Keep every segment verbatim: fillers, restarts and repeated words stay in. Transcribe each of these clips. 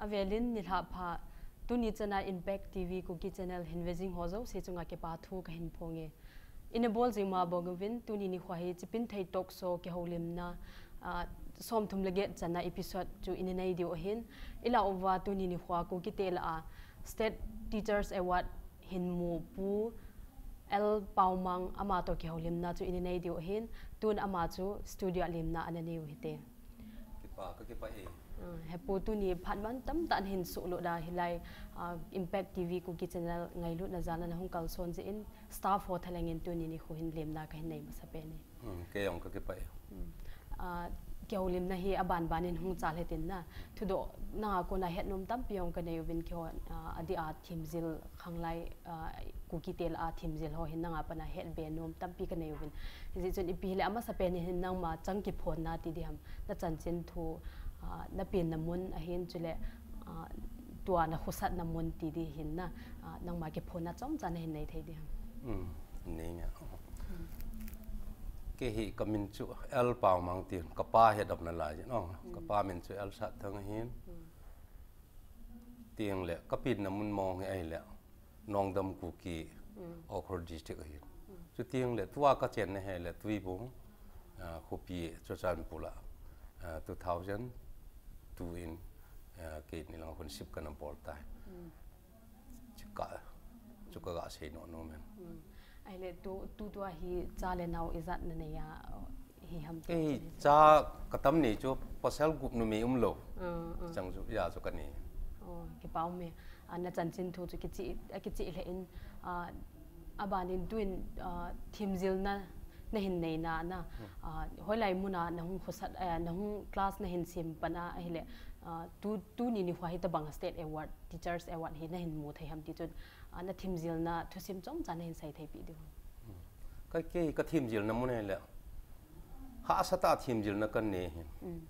Avelin nilhah pha, tuni chana Impact T V Kuki Channel hin vejing ho jouse chunga kipa thu kahin phong e. Ina bol jing ma bang uvin, tuni nikho hi Chipinthei Talk Show kihoulimna, ah, somthum le get chana episode chu ina nei diu ahin. Ilah uva tuni nikho Kukite lah a State Teachers Award hin mu Pu L Paomang ama toh kihoulimna chu ina nei diu ahin. Tun ama chu studio a limna ana nei u hite. Kipa, kakipah e. Ah, he pu, tuni phat man tamtah nahin suhlut a hilai, ah, Impact T V Kuki Channel ngailutna jal a nahung kalson jeh in staff ho thalheng in tuni nikho hin limna kahin nei masapen e. Hmm, kei jong kakipah e. Hmm. Ah, kihoulimna hi abanban in hung chal hitin na. Thudoh nanga kona hetnom tampi jong kanei uvin kihou, ah, adeh a themjil khanglai, ah, Kukite lah a themjil ho hin nanga pat a hetbe nom tampi kanei uvin. Hijeh chun ipi hile amasapen in hin nangma chang kiphonna ti diham, na chanchin thu, ah, na penna mun ahin chule, ah, tua na khosatna mun ti di hin na, ah, nangma kiphonna chomcha nahin nei thei diham. Hmm, nei nge. Kei hi kamin chu L Paomang tin, kapa hi adopna lai jin, oh, kapa min chu L Satthang ahin. Tin le, kapenna mun mong hi ahile, Nongdam Kuki, Ukhrul District ahin. Chutin le, tua kachenna hile, Tuibong, ah, khopi Churachandpur a, ah, two thousand two in, ah, keini lang hunship kana bol tai. Chuka, chuka ga sei nom nom e. Hmm. Ahile tu, tu tua hi cha le nao ijat nanei a, hi ham? Kei cha katam ni chu pasal gup numei umlou. Ah, ah. Chang chu, ija chu kanei. Oh, kipa um e. Ah, na chanchin thu chu kicheh, akicheh lheh in, ah, abanin tuin, ah, themjilna nahin neina na, ah, hoilai muna nahung khosat, eh, nahung class nahin sem pan a ahile, ah, tu, tuni nikho hi tabang State Award, Teachers Award hi nahin mu thei ham ti chun, ah, na themjilna thusim chomcha nahin sei thei peh diu. Ka, kei ka themjilna mun hile, hahsatah a themjilna kanei hin.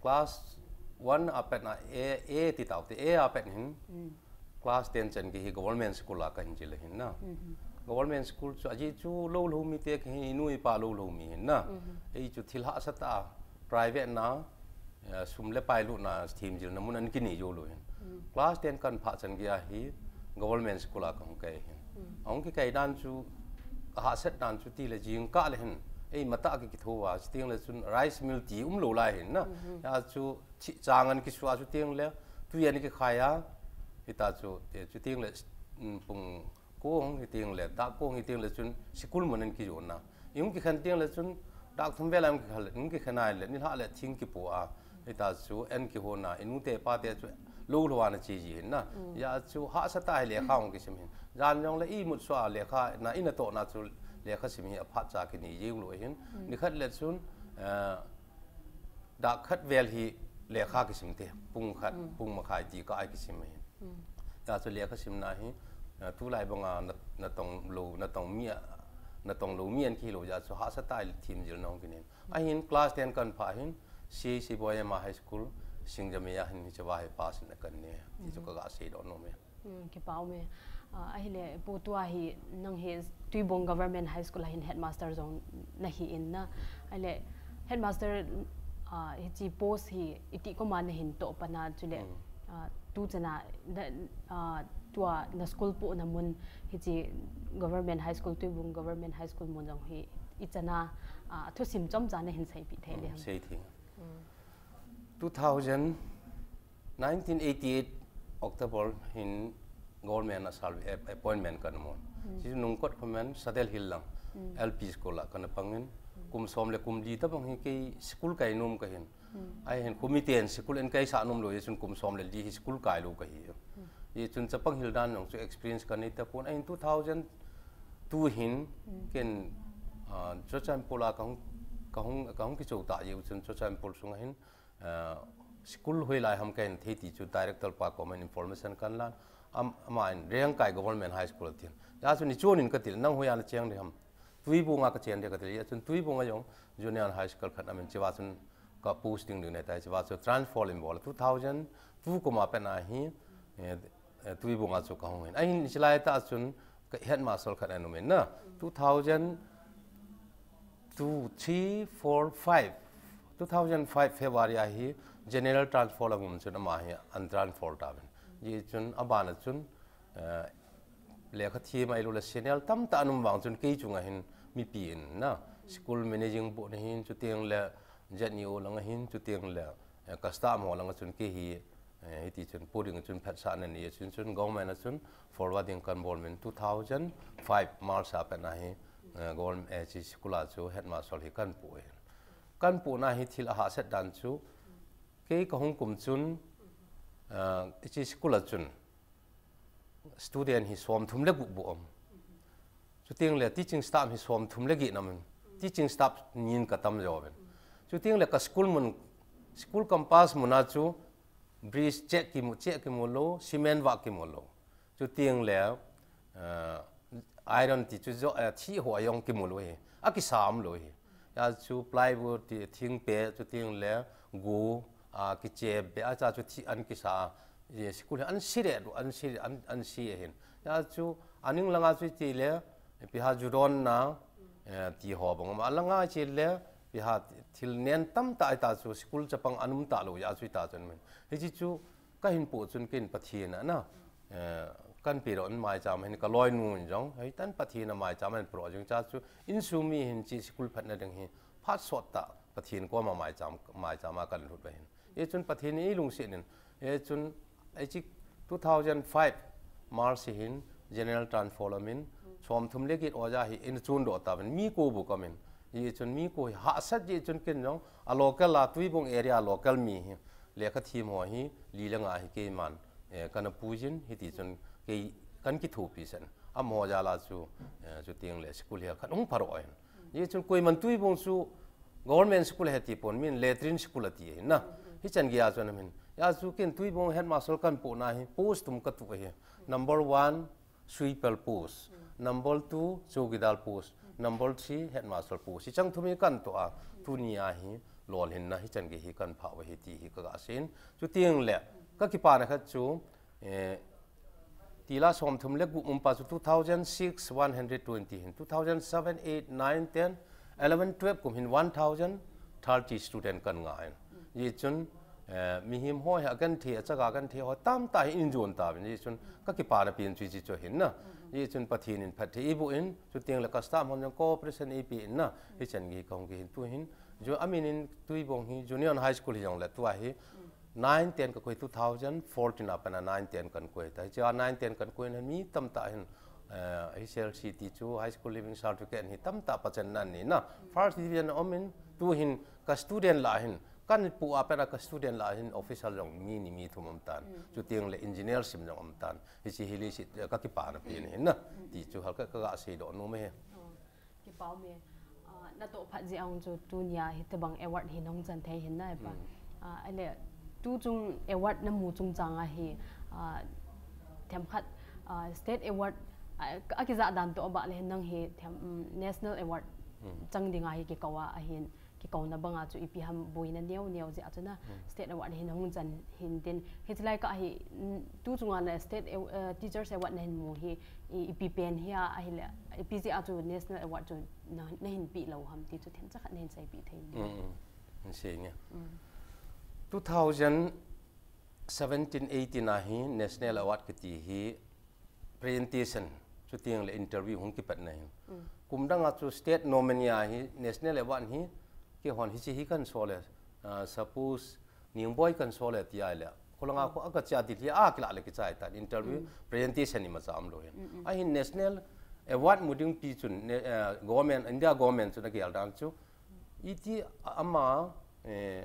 Class one a pat na A, A ti taute, A a pat hin. Class ten chan gei hi government school a kahin jil ahin na. Government school chu ajeh chu lou lou mite kahin, inu ipa lou lou mi hin na. Ei chu thil hahsatah a private na, eh, sum le pai lutna themjilna mun ana kinei jou lou hin. Class ten kahin phah chan gei a hi government school a kahung kai hin. Ahung kikai dan chu, ahahsat dan chu tile jingkah le hin, ei matah a kikitho a, chuting le chun rice mill ti umlou lai hin na. Hijeh chu thih chang ana kisua, chuting le tui ana kikhai a, hita chu, eh, chuting le, mm, pung ko hung hiting le, dak ko hung hiting le chun school mun ana kijon na. Ihung kikhen ting le chun dak thum vel a ihung kikhen le, ihung kikhen a le, nilhah le thing kipo a. Hita chu ana kihon a, inute pate chu lou lou a ana che ji hin na. Hijeh chu hahsatah a hi lekha hung kisim hin. Jan jong le imut sua a lekha na, ina toh na chu lekha sim hi aphat cha kinei jing lou hin. Nikhat le chun, eh, dak khat vel hi lekha kisim te, pung khat, pung makhai ti kah a kisim ahin. Hijeh chu lekha simna hi, ah, tulai banga na, natong lou, natong mi a, natong lou mi ana kihilou jeh chu hahsatah a themjilna hung kinei. Ahin class ten kahin phah hin, C C Boyama High School, Singjamei a hin hicheva hi pass na kanei, ti chu kaga seidoh nom e. Hmm, kipa um e. Ah, ahile, Pu, tua hi, nang hi Tuibong Government High School a hin headmaster jong nahi in na. Ahile, headmaster, ah, hiche post hi itih koma nahin toh pan a chule, ah, tu chana, na, ah, tua na school pohna mun hiche Government High School, Tuibong Government High School mun jong hi ichana, ah, thusim chomcha nahin seipeh thei le ham? Sei thei. Two thousand, nineteen eighty-eight October hin government a salve ap-, appointment kana mun. Hiche nungkot khomin Sadel Hill lang L P school a kana pangin, kum som le kum li tabang hi kei school kai nom kahin. Ahin khomi ten school ana kaisah nom lou, hijeh chun kum som le li hi school kai lou kahi. Hijeh chun chapang hil dan jong chu experience kanei tapon. Ahin two thousand two hin ken, ah, Churachandpur a kahung, kahung, kahung kichou tah jeh u chun Churachandpur sunga hin, ah, school hoilai ham kahin thei ti chu director pa koma hin information kahin lan. Am, aman Rengkai Government High School atin. Hijeh chun ichon in kati le, nang hoiya nacheng ding ham? Tuibong a kachen ding kati le, hijeh chun Tuibong a jong junior high school khat amin, hicheva chun ka posting ding nei tai, hicheva chu transfer in bol. Two thousand two kum a pat na hi, eh, eh, Tuibong a chu kahung hin. Ahin hichelai tah chun ka headmaster khat ana um in na. Two thousand two, three, four, five. Two thousand five February a hi General transfer a um chun ama hi an transfer ta ben. Ji chun abana chun, eh, lekha thiem ahilou le senior tamtah an um vang chun kei chunga hin mipi in na school managing board hin chutiang le Z N E O langa hin chutiang le, eh, custom ho langa chun kei hi, eh, hiti chun pu ding chun phatsah na nei chun chun government a chun forwarding kan bol min two thousand five March a pat na hi, eh, government, eh, chi school a chu headmaster hi kan pu hin. Kan pu na hi thil a hahsat dan chu kei ka hung kum chun, eh, chi school a chun student hi som thum le gup bu um. Chutiang le teaching staff hi som thum le get na min. Teaching staff nin ka tam jo ben. Chutiang le ka school mun, school campus mun a chu bridge cheh kimu, cheh kimu lou, cement vah kimu lou. Chutiang le, eh, iron ti chu jo, eh, thi ho a jong kimu lou hi. A kisam lou hi. Hia chu plywood ti thingpe, chutiang le gu, a kiche be a cha chu thi an kisa. Ye school an si le, an si, an, an si hin. Hia chu aning langa chu ti le, ipi ham ju don na, eh, ti ho bang. A langa chi le, ipi ham thil nen tamtah ta chu school chapang an um talou hia chu ta chun min. Hichi chu ka hin pu chun kin Pathen a na, eh, kan pe ro an maicham hin ka loinu in jong, hei tan Pathen a maicham an pro jong cha chu insung mi hin chi school phatna ding hi phat sot ta Pathen koma maicham, maicham a kan lut ve hin. Ye chun Pathen in ei lungset in, ye chun ei chi two thousand five March hin general transfer a min, som thum le get oja hi in chun do ta ben mi ko bu ka min. Ye chun mi ko hi hahsat ye chun kin jong, a local a Tuibong area local mi hi, lekha thiem ho hi, li le nga hi keiman, eh, kana pu jin, hiti chun kei kan kithopi sen. Amaho jal a chu, eh, chutiang le school hi khat hung pha ro hin. Ye chun koiman Tuibong chu government school he ti pon min latrine school a ti hin na. Hichan gei a chu na min. Hia chu kin Tuibong headmaster kan pu na hi post thum ka tu hi. Number one, sweeper post. Number two, chowkidar post. Number three, headmaster post. Hichang thum hi kan tu a, tuni a hi lolhinna hichan gei hi kan pha ve hi ti hi ka ga sin. Chutiang le, ka kipana khat chu, eh, tila som thum le gup um pa chu two thousand six, one hundred twenty hin, two thousand seven, eight, nine, ten, eleven, twelve kum hin one thousand thirty student kan nga hin. Ye chun, eh, mihem ho hi a kan the, a chaga kan the ho tamtah hi in jon ta vin. Ye chun ka kipana pen chu chi chu hin na. Ye chun Pathen in phatthei ei bu in, chutiang le custom hon jong cooperation ei pe in na. Hichan gei ka hung kihin tu hin. Ju amin in Tuibong hi Junior High School hi jong le tua hi nine ten ka koi two thousand fourteen a pat na nine ten kan koi ta. Hichia nine ten kan koi na mi tamtah hin, eh, H L C ti chu High School Leaving Certificate hi tamtah pachan nan ni na. First division a um in tu hin ka student lah hin, kan pu a pat na ka student lah hin officer jong mi ni mi thum um tan. Chutiang le engineer sim jong um tan. Hichi hi li si, eh, ka kipana pen hin na. Ti chu hal ka, ka ga sei do nu me he. Kipau me, ah, na toh phat jeh a chu tunia hitobang award hi nahung chan thei hin na pa. Ah, ale tu chung award na mu chungchang a hi, ah, themkhat, ah, state award, ah, a kijah dan toh abah le nang hi them, um, national award chang ding a hi kikou a, ahin kikouna banga chu ipi ham boina neo neo jeh a chu na state award hi nahung chan hin tin. Hitilai ka hi, mm, tu chunga na state aw-, eh, teachers award na hin mu hi, i, ipi pen hi a, ahile, ipi jeh a chu national award chu na, na hin pe lou ham ti chu themcha khat na hin seipi thei. Mm, mm. Hin sei nge. Mm. Two thousand seventeen eighteen a hi national award kiti hi presentation, chutiang le interview hung kipat na hin. Kum dang a chu state nominee a hi national award hi, kihon hichi hi kan so le, ah, suppose, Ningboi kan so le ti a le. Kholanga kho a ka cha di le a kila le kichai ta interview presentation ni ma cham lo hin. A hin national award mu ding pi chun ne, eh, government, India government chun a gel dan chu. Iti ama, eh,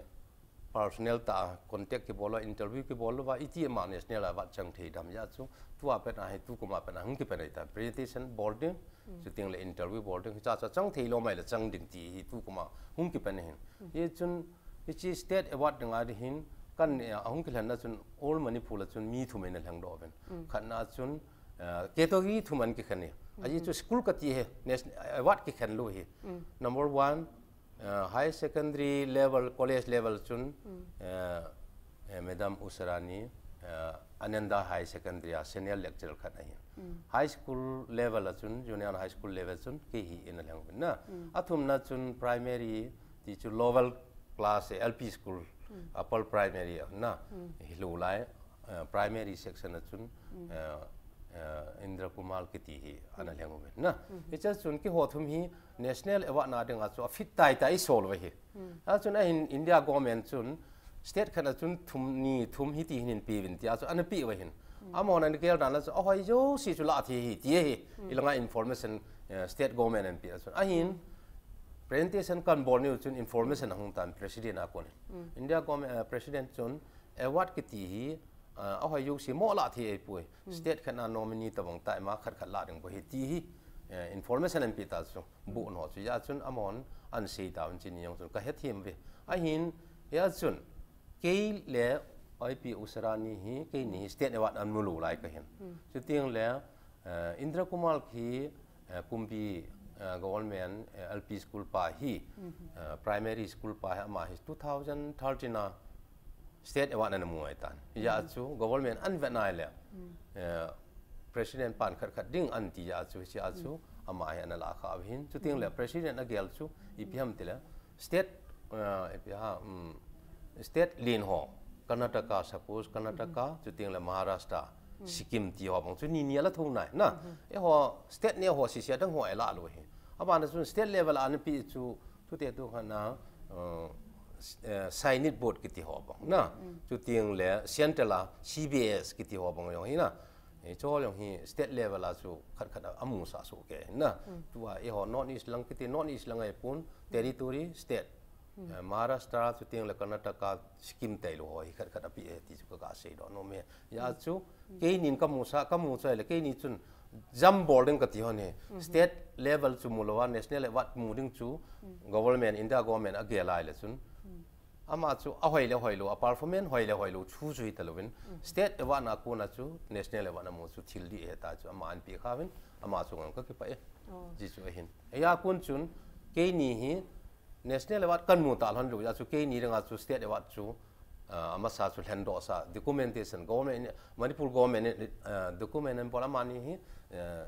personal ta contact kibol lo, interview kibol lo va, iti ama national award chang thei dam ya chu. Tua pat a hi tu kuma pat a hung kipat a ta presentation bol ding. Chutiang le interview bol ding, cha cha chang thei lo mai le chang ding ti hi tu kuma hung kipan hin. Ye chun, hichi state award ding a di hin, kan, eh, a hung kilhen na chun All Manipur la chun mi thum in a lheng do ven. Khat na chun, eh, category thum an kikhen ni. A ye chu school kati he, nas-, award kikhen lo hi. Number one, eh, high secondary level, college level chun, eh, eh, Madam Usharani, eh, Ananda High Secondary a senior lecturer khat ahi. High school level a chun, junior high school level chun, kei hi in a lheng na. A thum na chun primary, ti chu lower class, eh, L P school, Upper primary a na, hilou lai, eh, primary section a chun, eh, eh, Indra Kumar kiti hi ana lheng uve na. Hiche chun keiho thum hi national award na dinga chu a fit tai tai i sol uve hi. A chun ahin India government chun state khat a chun thum ni thum hiti hin in pe uvin tia chu ana pe uve hin. Amahon ana gel dan a chu ahoi jouse chu la thei hi ti hi. Ilanga information, eh, state government in pe a chun. Ahin presentation kan bol ni u chun information ahung tan president a kon. India government, eh, president chun award kiti hi, eh, ahoi jouse mo la thei ahipoi. State khat na nominee tabang tai ma khat khat la ding bou hi ti hi, eh, information in pe ta chu. Bu no chu ya chun amahon ana sei ta un chini jong chun ka hethem uve. Ahin ya chun kei le I P Usarani hi, keini hi state award ana mu lou lai ka hin. Chuteng le, eh, Indra Kumar hi, eh, Kumbi, eh, government, eh, L P school pa hi, eh, primary school pa hi ama hi two thousand thirteen a state award ana mu ai tan. Ya chu government ana vet nai le, eh, president pan khat khat ding ana ti ya chu, hiche a chu ama hi ana la kha uve hin. Chuteng le president a gel chu ipi ham ti le, state, eh, ipi ha, um, state len ho, Karnataka, suppose Karnataka, chuteng le Maharashtra, Sikkim ti ho bang chu ni ni a la thou nai na. Eiho state ni ho sese a dang ho a la lou hi. Abana chun state level a ana pe chu, tute tu khan a, eh, s-, eh, Sainit Board kiti ho bang na. Chuteng le central a C B S kiti ho bang jong hi na. Eh, chu jong hi state level a chu khat khat a, amu sa su ke na. Tua eiho North East lang kiti, North East lang ahipon, territory, state. Eh, Maharashtra, chuteng le Karnataka, Sikkim tailou ho hi khat khat a pe e ti chu ka, ka sei doh nom e. Ya chu, keinin ka mu sa, ka mu chai le, keini chun jam bol ding ka ti hon hi. State level chu mu lou a, national award mu ding chu, government, India government a gel lai le chun. Ama chu ahoi le hoi lou, a performance hoi le hoi lou, chu chu hi ta louvin. State award na kon a chu, national award na mu chu thil dih ahi ta chu, ama ana pe kha uvin, ama chu ngang ka kipah e. Ji chu ahin. Ya kon chun, keini hi, national award kan mu ta lhon lou, ya chu keini dinga chu state award chu, ah, amasa chu lhendoh sa, documentation, government, Manipur government, ah, document in bol amani hi, eh,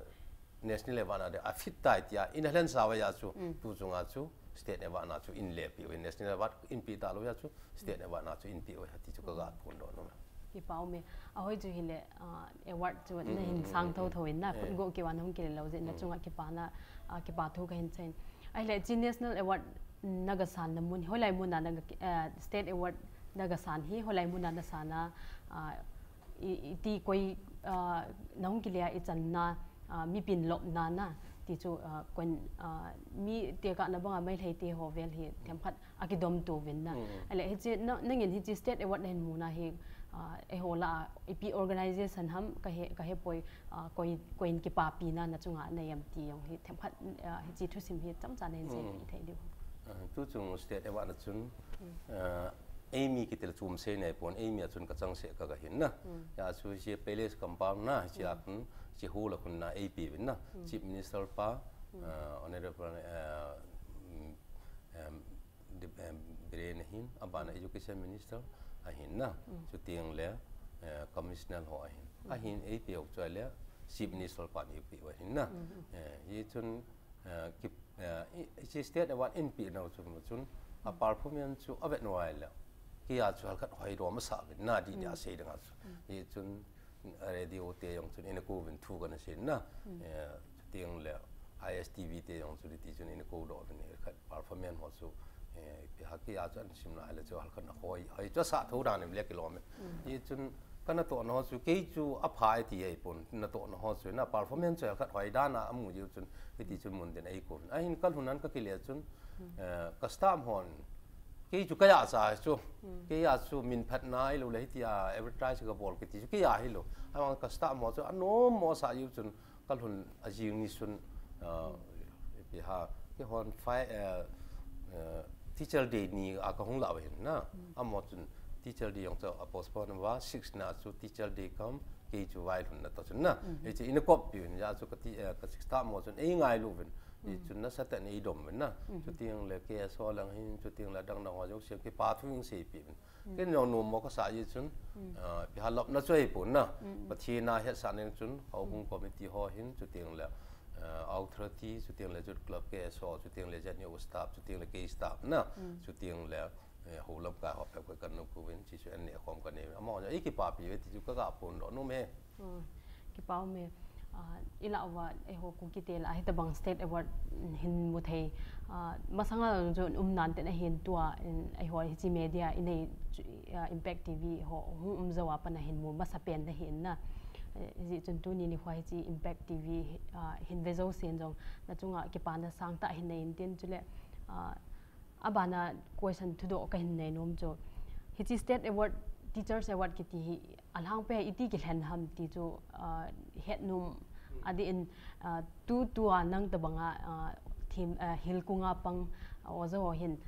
national award na de, a fit tai tia, in a lhen sa uva ya chu, tu chunga chu, state award na chu in le pe uvin, national award in pe ta lou ya chu, state award na chu in pe uva ti chu ka ga phon doh nom e. Kipa um e, ahoi chu hile, ah, award chu na hin sang tho tho in na, khut go kivan hung kile lou jeh in na chunga kipa na, ah, kipa thu ka hin sei in. Ahile, chi national award na ga san na mun, hoilai mun a na ga, eh, state award na ga san hi, hoilai mun a na san a, ah, i, i ti koi, ah, na hung kile a i chan na, ah, mi pin lop na na, ti chu, ah, kon, ah, mi te ka na bang a Meitei te ho vel hi, themkhat a kidom tu vin na. Ahile, hichi, na, nangin hichi state award na hin mu na hi, ah, eiho la, ipi organization ham ka he, ka he poi, ah, koi, koin kipapi na, na chunga na em ti jong hi, themkhat, ah, hichi thusim hi, chomcha na hin sei thei diu. Ah, tu chung state award na chun, ah, eimi kiti le chom sei nei pon, eimi a chun ka chang se ka ga hin na. Ya chu hichi palace compound na, hichi a khun, hichi hall a khun na, ei pe vin na. Chief Minister pa, ah, Honorable, ah, mm, em, Dip-, em, Biren ahin, abana Education Minister ahin na, chuteng le, eh, Commissioner ho ahin. Ahin ei pe u chu le, Chief Minister pan ei pe u ahin na. Eh, hichun, eh, ki, eh, i, i chi state award in pe nau chu chun, a performance chu a vet nau le, kei a chu halkhat hoi dom asa vet na di di a sei ding a chu. Hichun, radio te jong chun ina kou vin thu kana sei na. Eh, chuteng le I S T V te jong chu ti chun ina kou doh vin khat performance ho chu, eh, pi ha kei a chu ana sim na le chu halkhat na hoi, hoi chu sa tho dan em le kilom e. Hichun ka natoh na ho chu kei chu a pha e ti ei pon natoh na ho chu na performance chu halkhat hoi dan a amu jiu chun hiti chun mun den ei kou vin. Ahin ka lhun an ka kile chun, eh, ka staff hon kei chu ka ya cha chu. Kei a chu min phat na i lo le hiti a advertise ka bol kiti chu kei a hi lo. Ahivang ka staff mo chu anom mo sa jiu chun ka lhun a jing ni sun, ah, ipi ha, kei hon fai, eh, eh, Teacher Day ni a ka hung la hin na. Amo chun Teacher Day jong chu a postpone va, six na chu Teacher Day kam, kei chu vai lhun na to chun na. Hichi ina kop pi hin ya chu ka ti, eh, ka six ta mo chun ei ngai lu vin. Hichun nasa tah in ei dom vin na. Chuteng le K S O lang hin, chuteng le dang dang ho jouse kipa thu in sei pi vin. Ken jong nom mo ka sa ji chun, ah, pi ha lop na chu ei pon na. Pathen a hetsah ning chun, houbung committee ho hin, chuteng le, ah, authority, chuteng le youth club K S O, chuteng le Z N U staff, chuteng le kei staff na, chuteng le eh, ho lamkai ho pet koi kan nung kuvin, chi chu an ne khom kan ne. Ama ei kipapi ve ti chu ka ga phon doh nom e. Hmm. Kipa um e. Ah, i lah uva, eiho Kuki te lah a hitabang state award hin mu thei. Ah, masanga chu um nan ten ahin tua, in, eiho hichi media i nei chu, ah, Impact T V ho hung um jou a pat a hin mu masa pen ahin na. Eh, hijeh chun tuni nikho hichi Impact T V, ah, hin ve jou sen jong na chunga kipana sangtah hin nei in tin chule, ah, abana question thudoh ka hin nei nom chu. Hichi state award, teachers award kiti hi alhangpia iti kilhen ham ti chu, ah, het nom adeh in, ah, tu tua nang tabanga, ah, thim, ah, hil kunga pang, ah, oja ho hin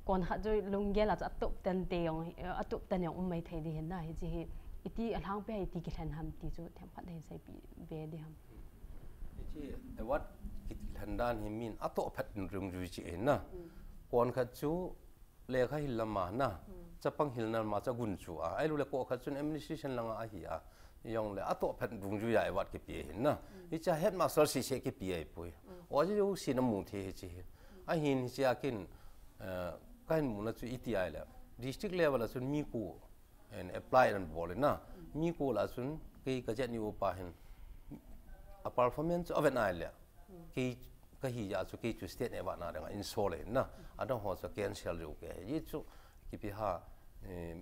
kon khat chu lunggel a chu atop ten te jong, ah, atop ten jong um mai thei ding hin na hichi hi iti alhangpia iti kilhen ham ti chu themkhat hin seipi ve ding ham. Hichi award kiti lhen dan hi min atoh phat dungjui chi ahin na. Kon khat chu lekha hil lama na. Chapang hil lama chu agun chu a. Ahilouleh kon khat chun administration langa ahi a. Jongle atoh phat dungjui a award kipe ahin na. Hicha headmaster sese kipe ahipoi. Oja jousen amu thei hichi hi. Ahin hichea kin, eh, kahin muna chu iti ahile. District level a chun mi ko in apply in bol in na. Mi ko lah a chun kei ka Z N U pa hin a performance chu avet nai le. Kei ka hi jeh a chu kei chu state award na dinga insol in na. Adang ho chu cancel jou kei. Hichu kipi ha, eh,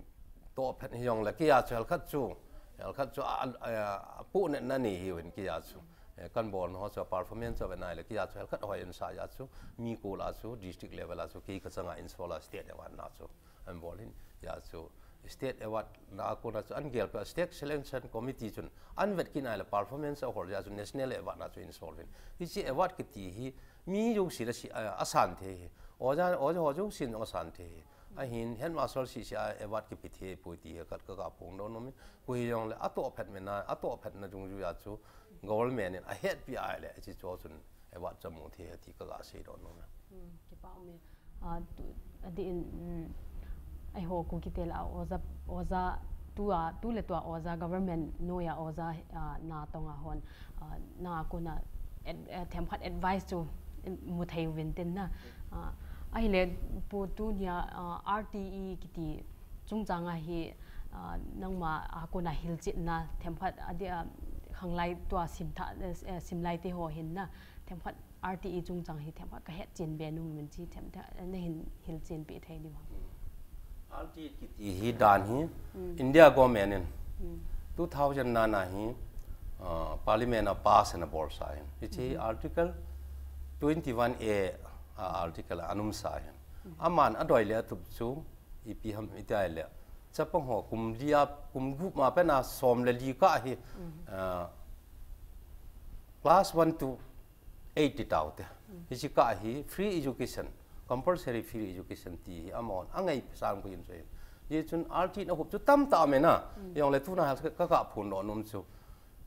toh phat hi jongle kei a chu hel khat chu, hel khat chu a, a, a, apu ne na ni hi uvin kei a chu. Eh, kan bol na ho chu performance chu avet nai le kei a chu hel khat hoi in sa jeh a chu mi ko lah a chu district level a chu kei ka changa insol a state award na chu. An bol in, hijeh a chu state award na a kona chu an gel peh a state selection committee chun an vet kit nai le performance ahol jeh a chu national award na chu insol in. Hichi award kiti hi mi jousen asi, a, asan thei hi. Oja, oja ho jousen jong asan thei hi. Ahin headmaster sese a award kipe thei poi ti hi khat ka ga phongdoh nom in. Koi hijongle atoh phat mena, atoh phat na dungjui a chu government in ahetpi ahile hichi chu chun award chu amu thei hi ti ka ga seidoh nom e. Hmm, kipa um e. Ah, tu, adeh in, mm, eiho Kuki te lah a oja, oja tua, tu le tua oja government noiya oja, ah, na tonga hon, ah, na kona ad-, eh, themkhat advice chu, mm, mu thei uvin tin na. Ah, ahile Pu tunia, ah, R T E kiti chungchanga hi, ah, nangma a kona hilchetna themkhat adeh a khanglai tua sim tha, eh, sim lai te ho hin na themkhat R T E chungchang hi themkhat ka hetchen be nom in chi themkhat na hin hilchen peh thei diu ham. R T E kiti hi dan hi India government in two thousand nine a hi, ah, parliament a pass ana bolsa ahin. Hichi article twenty-one A, ah, article a ana umsa ahin. Aman adei le atup chu ipi ham iti ahile. Chapang ho kum li a, kum gup ma pen a som le li kah hi, ah, class one to eight ti tau te. Hichi kah hi free education, compulsory free education ti hi amahon angai sam koi in chu ahin. Hichun R T E na hup chu tamtah aum e na. Jongle tuna hel ka ga phondoh nom chu.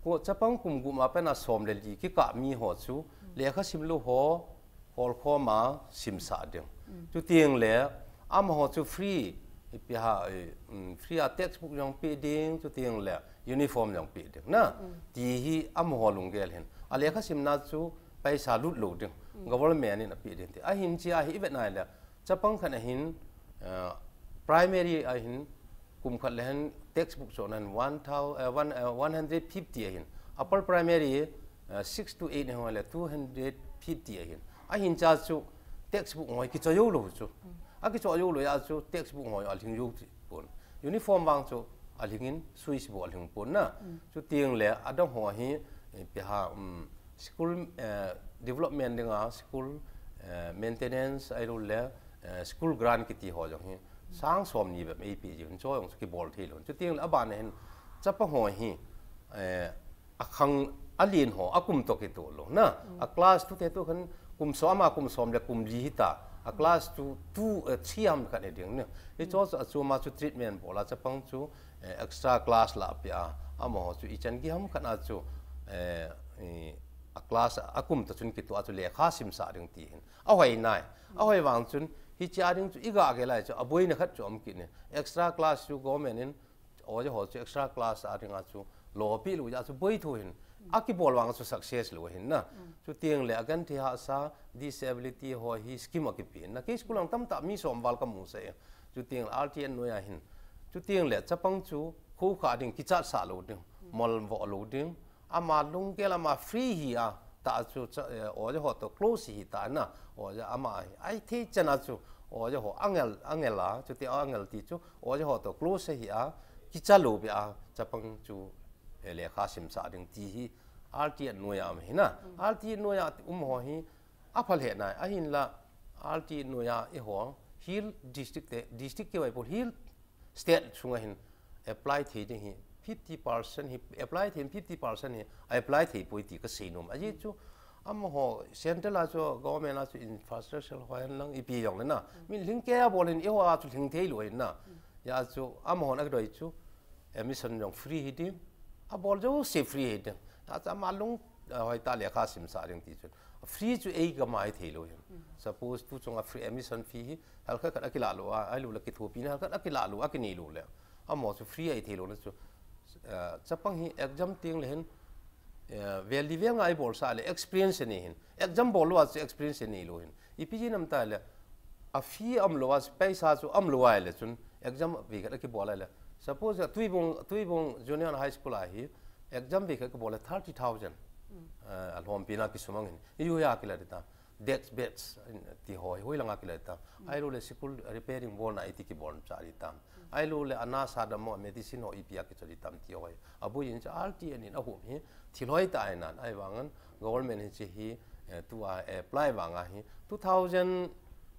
Ko chapang kum gup ma pen a som le li kikah mi ho chu lekha sim lou ho, holkhom a simsah ding. Chuteng le, amaho chu free, ipi ham, eh, um, free a textbook jong pe ding, chuteng le uniform jong pe ding na. Ti hi amaho lunggel ahin. A lekha simna chu paisa lut lou ding. Government in ape ding ti. Ahin chi a hi i vet nai le, chapang khat ahin, eh, primary ahin, kum khat le hin textbook chu ahin one thou-, eh, one, eh, one hundred fifty ahin. Upper primary, eh, six to eight ho le two hundred fifty ahin. Ahin cha chu textbook ngoi kicho jou lou chu. Akicho jou lou jeh a chu textbook ngoi alhing jou ti pon. Uniform vang chu alhing in, shoes bou alhing pon na. Chuteng le adang ho hi, eh, ipi ham, um, school, eh, development dinga, school, eh, maintenance, ahilouleh, eh, school grant kiti ho jong hi sang som ni bep eipe jiu hin, chu jong chu kibol thei lou. Chuteng le aban hin chapang ho hi, eh, akhang alen ho, akum toh kitoh lou na. A class two te tu khan kum som a, kum som le kum li hita. A class two, two, eh, three ham khat ading na. Hichu chu achom a chu treatment bol a chapang chu eh, extra class lah peh a, amaho chu ichan gei ham khat a chu, eh, i, a class a kum toh chun kitoh a chu lekha simsah ding ti hin. Ahoi nai. Ahoi vang chun, hiche a ding chu i ga gel lai chu, aboina khat chu um kit in. Extra class chu government in, oja ho chu extra class a ding a chu, lo pi lou jeh a chu boi thou hin. Akibol vang chu success lou hin na. Chuteng le, agenthei hahsa, disability ho hi scheme akipe in na. Kei school lang tamtah mi som val kamu sah e. Chuteng R T N noiya hin. Chuteng le chapang chu khokha ding, kichat sah lou ding, mol vo lou ding. Ama lunggel ama free hi a, ta chu cha, eh, oja ho to close hi ta na, oja ama hi. Ahi thei chan a chu, oja ho angel, angel a, chuti angel ti chu, oja ho to close hi a, kicha lou be a, chapang chu, eh, lekha sim sah ding ti hi, R T N noiya um hi na. R T N noiya um ho hi, a phal he nai, ahin la, R T N noiya i ho, hill district te, district kivai po hill state chunga hin apply thei ding hi fifty percent hi, apply thei fifty percent hi apply thei poi ti ka sei nom. Ahi chu, amaho central a chu, government a chu infrastructure ho hen lang ipi jong le na. Min lhing kei a bol hin i ho a chu lhing thei lou hin na. Hijeh chu, amahon akidei chu, admission jong free hi ding. Abol jouse free hi ding. Hijeh chu ama lung, eh, hoitah lekha sim sah ding ti chun. Free chu ei gam a hi thei lou hin. Suppose tu chunga free admission fee hi, halkhat khat akilah lou a, ahilou le kithopina halkhat akilah lou, akinei lou le. Amaho chu free ahi thei lou na chu. Eh, chapang hi exam teng le hin, eh, vel li vel nga i bol sah le experience nei hin. Exam bol lou a chu experience nei lou hin. Ipi jeh ham itile, a fee um lou a, paisa chu um lou a le chun exam vei khat akibol a le. Suppose Tuibong, Tuibong Junior High School a hi exam vei khat kibol le thirty thousand. Eh, alhompi na kisumang hin. I u ya kila dita. Desk bench ti ho, hoi langa kila dita. Ahilou le school repairing bol na iti kibol cha dita. Ahilou le ana sa dam mo medicine ho ipi a kicha dita ti ho. Abui in cha R T N in ahup hi thil hoitah ahi nan. Ahivangin government hiche hi, eh, tua apply vanga hi two thousand,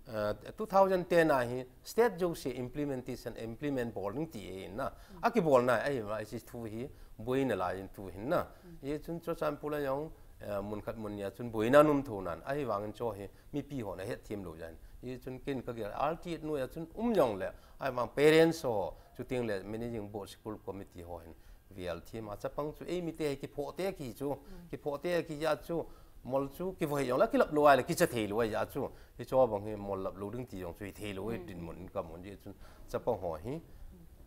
eh, two thousand ten a hi state jouse implementation, implement bol ding ti ahi na. Akibol na ahi ma, hiche thu hi boina lai in thu hin na. Hichun Churachandpur a jong, eh, mun khat mun ni a chun boina um thou nan. Ahivangin chu hi mipi hon ahet them lou jeh in. Hichun ken ka gel R T N noiya chun um jong le. Ahivang parents ho, chuteng le managing board school committee ho hin. Vel them a chapang chu, ei mite hi kiphoh te kihi chu, kiphoh te kihi a chu, mol chu, kivoi jong le, kilap lou a le, kicha thei lou a chu, hichu bang hi mol lap lou ding ti jong chu, hi thei lou, hi dinmun, kamun jeh chun, chapang ho hi,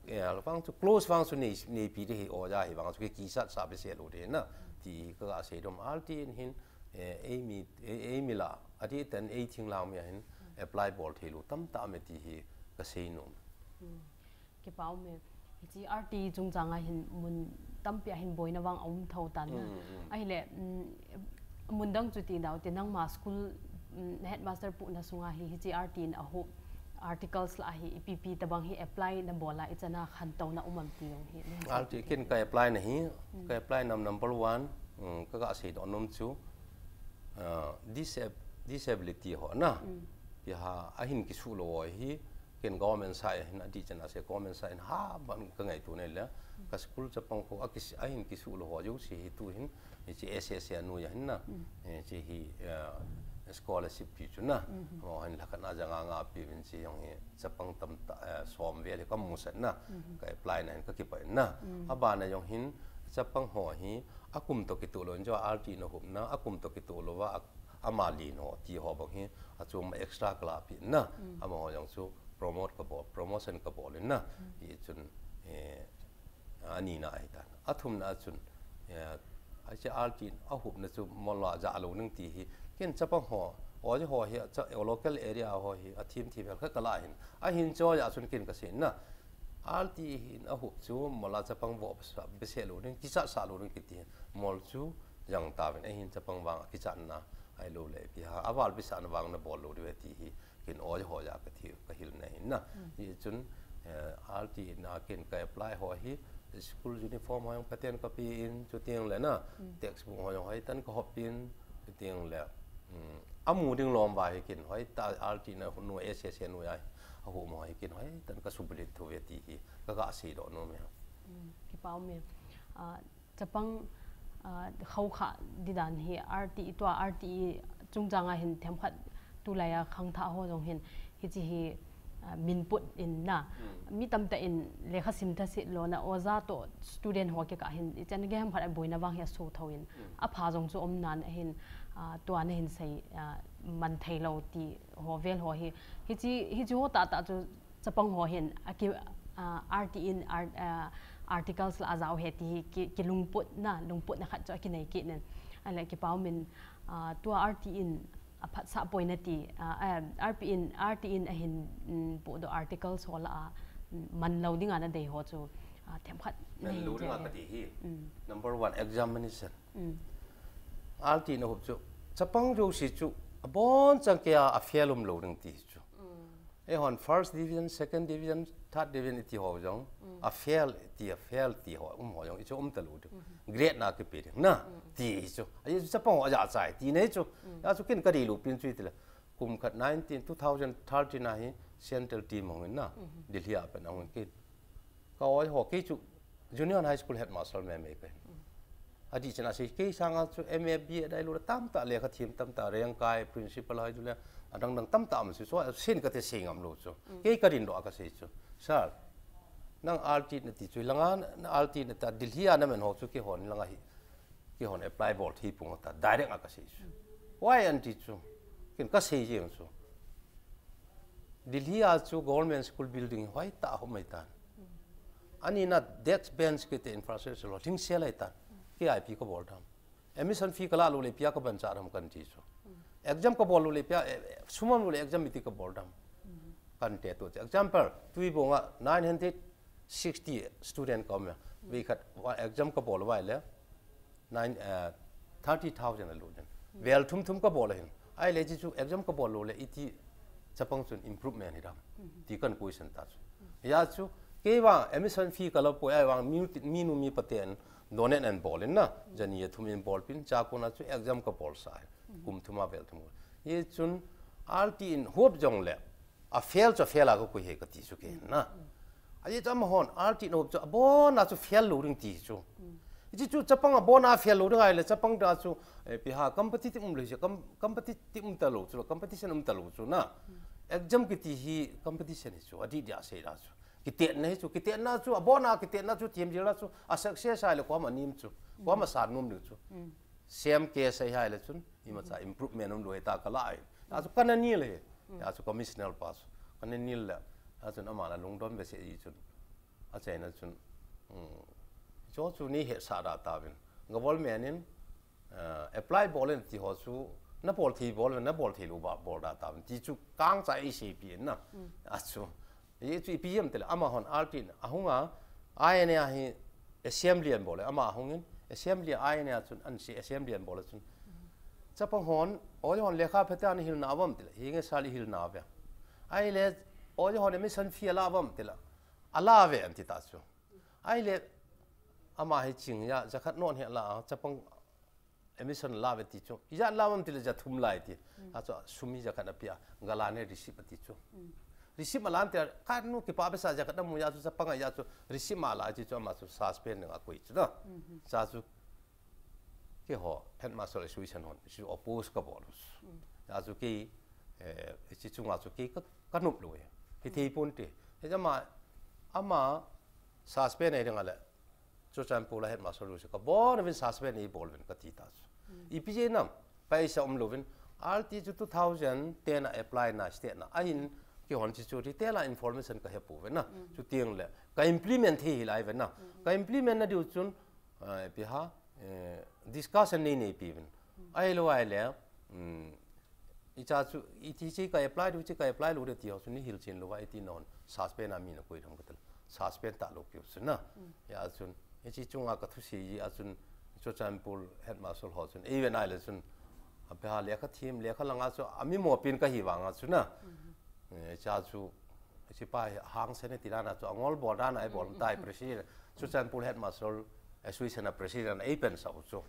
eh, vang chu, close vang chu, nei, neipi ding hi, oja hi vang chu, ki, kisat sa behseh lou ding na, ti hi ka, ka sei dom R T N hin, eh, ei mi, ei, ei mi la, adih tah in ei thinglhang mi a hin, apply bol thei lou, tamtah me ti hi, ka sei nom. Kipa um e. Hiche R T chungchang a hin mun tampi a hin boina vang aum thou tan na. Ahile, mm, mun dang chu ti dau te nangma school, mm, headmaster pu na sunga hi, hiche R T in ahup articles la hi, ipi ipi tabang hi apply na bol a ichan a khantouna um am ti jong hi. R T ken ka apply na hi, ka apply nam number one, mm, ka, ka sei doh nom chu, ah, disab-, disability ho na. Pi ha, ahin kisuh lou ho hi, ken government side a hin adih chan a sei government side a hin ha ban ka ngaito nai le. Ka school chapang kho a kis-, ahin kisuh lou ho jouse hi tu hin, hiche S S A noiya hin na. Hiche hi, eh, scholarship ti chu na. Amaho hin lakh khat na ja nga nga pe uvin hiche jong hi chapang tamtah, eh, som vel hi ka musah na. Ka apply na hin ka kipah in na. Aban a jong hin chapang ho hi akum toh kitoh lou in chu R T in ahup na, akum toh kitoh lou va, a ama lin ho, ti ho bang hi, achom extra ka lahpi na, amaho jong chu promote ka bol, promotion ka bol in na, hichun, eh, ani na ahi tan. Athum na chun, eh, hiche R T in ahupna chu mol a ja lou ning ti hi, ken chapang ho, oja ho hi, cha, local area ho hi, athem them vel kha ka la hin, ahin chu a chun ken ka sei na, R T hin ahup chu mol a chapang vo behseh lou ding, kichat sah lou ding kiti. Mol chu jang tauvin ahin chapang vang kichatna ahilou le ipi ha, aval behsehna vang na bol lou diu ve ti hi ken oja ho a ka thi, ka hilna hin na. Hichun, eh, R T na ken ka apply ho hi school uniform ho jong phaten ka pe in, chuteng le na textbook ho jong hoitah in ka hop in, chuteng le, mm, amu ding lom va hi ken hoitah R T na noi S S A noiya ahup mo hi ken hoitah in ka subulhit thou ve ti hi ka, ka sei doh nom e. Mm, kipa um e. Ah, chapang, ah, khokha ding dan hi R T, tua R T chungchang a hin themkhat tulai a khangthah ho jong hin hiche hi, ah, min put in na. Mi tamtah in lekha sim tha seh lou na oja toh student ho kikah hin ichan gei ham khat a boina vang hi asoh thou in. Apha jong chu um nan ahin, ah, tua na hin sei, ah, man thei lou ti ho vel ho hi. Hiche, hiche ho tahtah chu chapang ho hin, aki, ah, R T in, ar-, ah, articles la ajao he ti hi ki, kilungput na, lungput na khat chu akinei kit nen. Ahile kipa um in, ah, tua R T in, Aphat sah poi nati, ah, em, R P in, R T in ahin, mm, podoh article ho lah a, mm, man lou dinga nadei ho chu, ah, themkhat nahin lou dinga kati hi. Mm. Number one, examination. Mm. R T in ahop chu, chapang jouse chu, abonchan keiya a fail um lou ding ti chu. Mm. Eihon first division, second division, third division iti ho jong, mm, a fail ti, a fail ti ho, um ho jong, ichu um talou ding. Mm-hmm. Grade na kipe ding na, mm, ti chu. Ahi chu chapang ho aja chai, ti nei chu. Mm. Achu ken kadei lou pen chu itile. Kum khat nineteen, two thousand thirteen a hi central team hung in na, mm-hmm, Delhi a pen hung in ken. Ka oi ho kei chu Junior High School headmaster me me kahi. Mm. Adih chan a sei kei sanga chu M A B A dai lou tamtah lekha them tamtah rengkai principal hai chu le adang dang tamtah um si so sin kate sei ngam lou chu. Mm. Kei kadin doh a kasei chu. Sir, nang R T nati chu langa na R T nata Delhi a namen ho chu keihon langa hi. Keihon apply bol thei pung ta direct a kasei chu. Why anti chu. Ken kasei jeng chu. Delhi a chu government school building hoitah a um ahitan. Ani na desk bench kiti infrastructure ho lhingsel ahitan. Kei a ipi kabol dam. Admission fee kala lou le ipi a kaban cha dam kanti chu. Exam kabol lou le ipi a, eh, eh, sum um lou le exam iti kabol dam. Kante tu chu. Example, Tuibong a nine hundred sixty student ka um e. Vei khat exam kabol uva ahile. Nine, eh, thirty thousand a lut in. Vel thum thum kabol ahin. Ahile hichu exam kabol lou le iti chapang chun improvement hi dam. Ti kan question ta chu. Hia chu, kei vang admission fee kala poi ahivang mi, mi nu mi pa ten donate an bol in na. Jani a thum in bol pin, chakona chu exam kabol sa. Kum thum a vel thum. Hichun R T in hop jong le. A fail chu a fail a kakoi hi kati chu kei na. Ahi chu amahon R T na hop chu abona chu fail lou ding ti chu. Hichu chapang abona fail lou ding ahile chapang da chu, eh, ipi ham competitive um lou chu, com-, competitive um talou chu, competition um talou chu na. Exam kiti hi competition hi chu, adih dih a sei da chu. Kitetna hi chu, kitetna chu, abona kitetna chu, thiam jil na chu, a success ahile koima nim chu, koima sa num ding chu. Same case ahi ahile chun, imacha improvement um lou ahi ta kala ahi. Achu kana nil ahi. Achu commissioner pa chu. Kana nil le. Achun ama la lungdon behseh ahi chun. Achaina chun. Um, chu chu nei hetsah da tauvin. Government in, eh, apply bol in ti ho chu, nabol thei bol, nabol thei lou ba, bol da tauvin. Ti chu kangcha eiseipi in na. Achu. Hichu ipi ham tile, amahon R T in, ahung a, I N A hi assembly an bol e, ama ahung in, assembly I N A chun, an si assembly an bol e chun. Chapang hon, oi hon lekha phe te ana hilna uvam tile, hinge sal i hilna uve. Ahile, oi hon admission fee ala uvam tile, ala uve anti ta chu. Ahile, ama hi ching a, jakhat non hi ala, chapang admission la uve ti chu. Ijat la uvam tile ja thum lai ti. Achu sum hi jakhat ana pia. Gala ne receipt ati chu. Receipt ala ante, kanu kipa behseh jakhat amu a chu chapang a chu. Receipt ma la ti chu ama chu suspend nga koi chu na. Cha chu. Keiho, headmaster association hon. Chu oppose kabol. Achu kei, eh, hichu chunga chu kei ka, kanop lou e. Kithei ponte. Hichu ama, ama suspend e ding ale. Churachandpur a headmaster jouse kabon uvin suspend eibol uvin kati ta chu. Ipi jeh ham, paisa um louvin, R T chu two thousand ten a apply na state na. Ahin keihon chu chu detail a information kahe pouve na. Chuteng le, ka implement thei hilai uve na. Ka implement na diu chun, eh, ipi ham, eh, discussion nei neipi uvin. Ahilou ahile, um, Icha chu, iti chu ka apply diu chu ka apply lou de ti ho chu nei hilchen louva iti non suspend a mi nakoi dam katil. Suspend talou piu chu na. Hia chun, hiche chunga kathusei ji a chun, Churachandpur headmaster ho chun, eiven ahile chun, ape ha lekha them, lekha langa chu, ami mopen kahi vanga chu na. Eh, cha chu, Hiche pa hi hangsan e ti dan a chu angol bol dan a eibol tai president. Churachandpur headmaster association a president a eipen sau chu.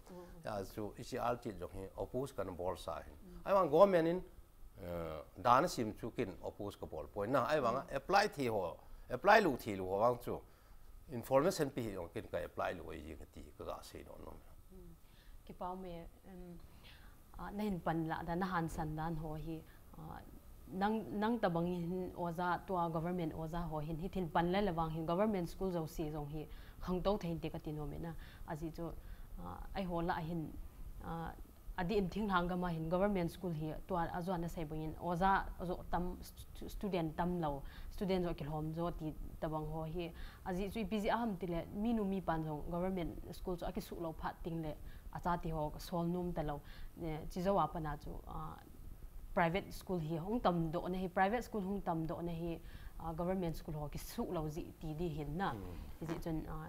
Hia chu hiche R T jong hi oppose kana bolsa hin. Ahivang government in, eh, dan asim chu ken oppose kabol poi na. Ahivang apply thei ho, apply lou thei lou ho vang chu. Information pe hi jong ken ka apply lou ahi jeng kati kaga sei nom nom. Kipa ume, um, ah, nahin panla dan, nahansan dan ho hi, ah, nang, nang tabang hin oja, tua government oja ho hin, hitin panla le vang hin government school jouse jong hi khangtou thei inte kati nom e na. Ajeh chu, ah, eiho lah a hin, ah, adeh in thinglhang gam a hin government school hi tua ajo nasei bangin oja jo tam, stu-, student tamlou, student jo kilhom jo ti tabang ho hi. Ajeh chu ipi jeh a ham tile, minu mipan jong government school chu akisuh lou phat teng le, achate ho kasol nom talou. Eh, chujou a pat a chu, ah, private school hi hung tamdoh na hi, private school hung tamdoh na hi, ah, government school ho kisuh lou jeh ti di hin na. Hmm. Hijeh chun, ah,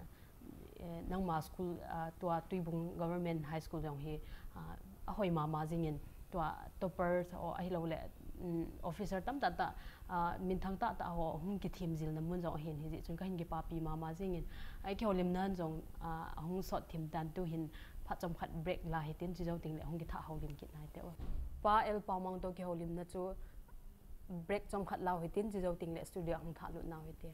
eh, nangma school, ah, tua Tuibung Government High School jong hi, ah, ahoi mama jingin, tua topper ho ahilou le, mm, officer tamtah tah, ah, minthang tah tah ho hung kithim jil na mun jong ahin, hijeh chun kahin kipapi mama jingin. Ai kihoulimna jong, ah, ahung sot thim tan, tu hin phat chomkhat break la hitin, chujou teng le hung kitha houlim kit nai te o. Pa L Pamang to kihoulimna chu break chomkhat lau hitin, chujou teng le studio hung tha lut nau hite.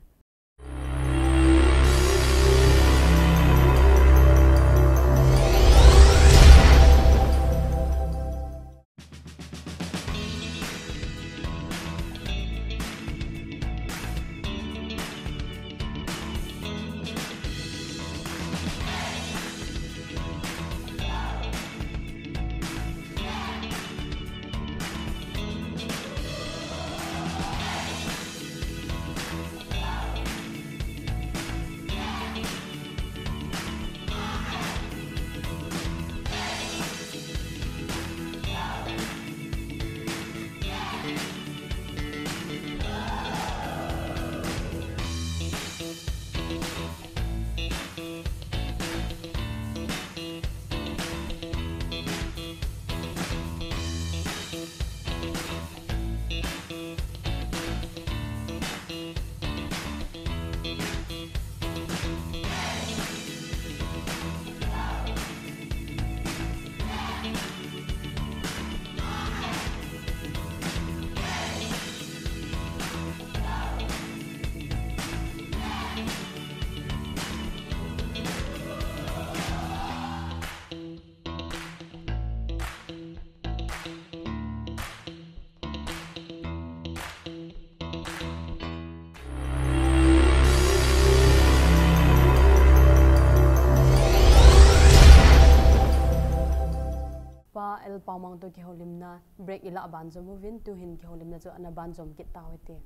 Pa L Pamang to kihoulimna break ilah ban jom uvin, tu hin kihoulimna chu ana ban jom kit tau hite.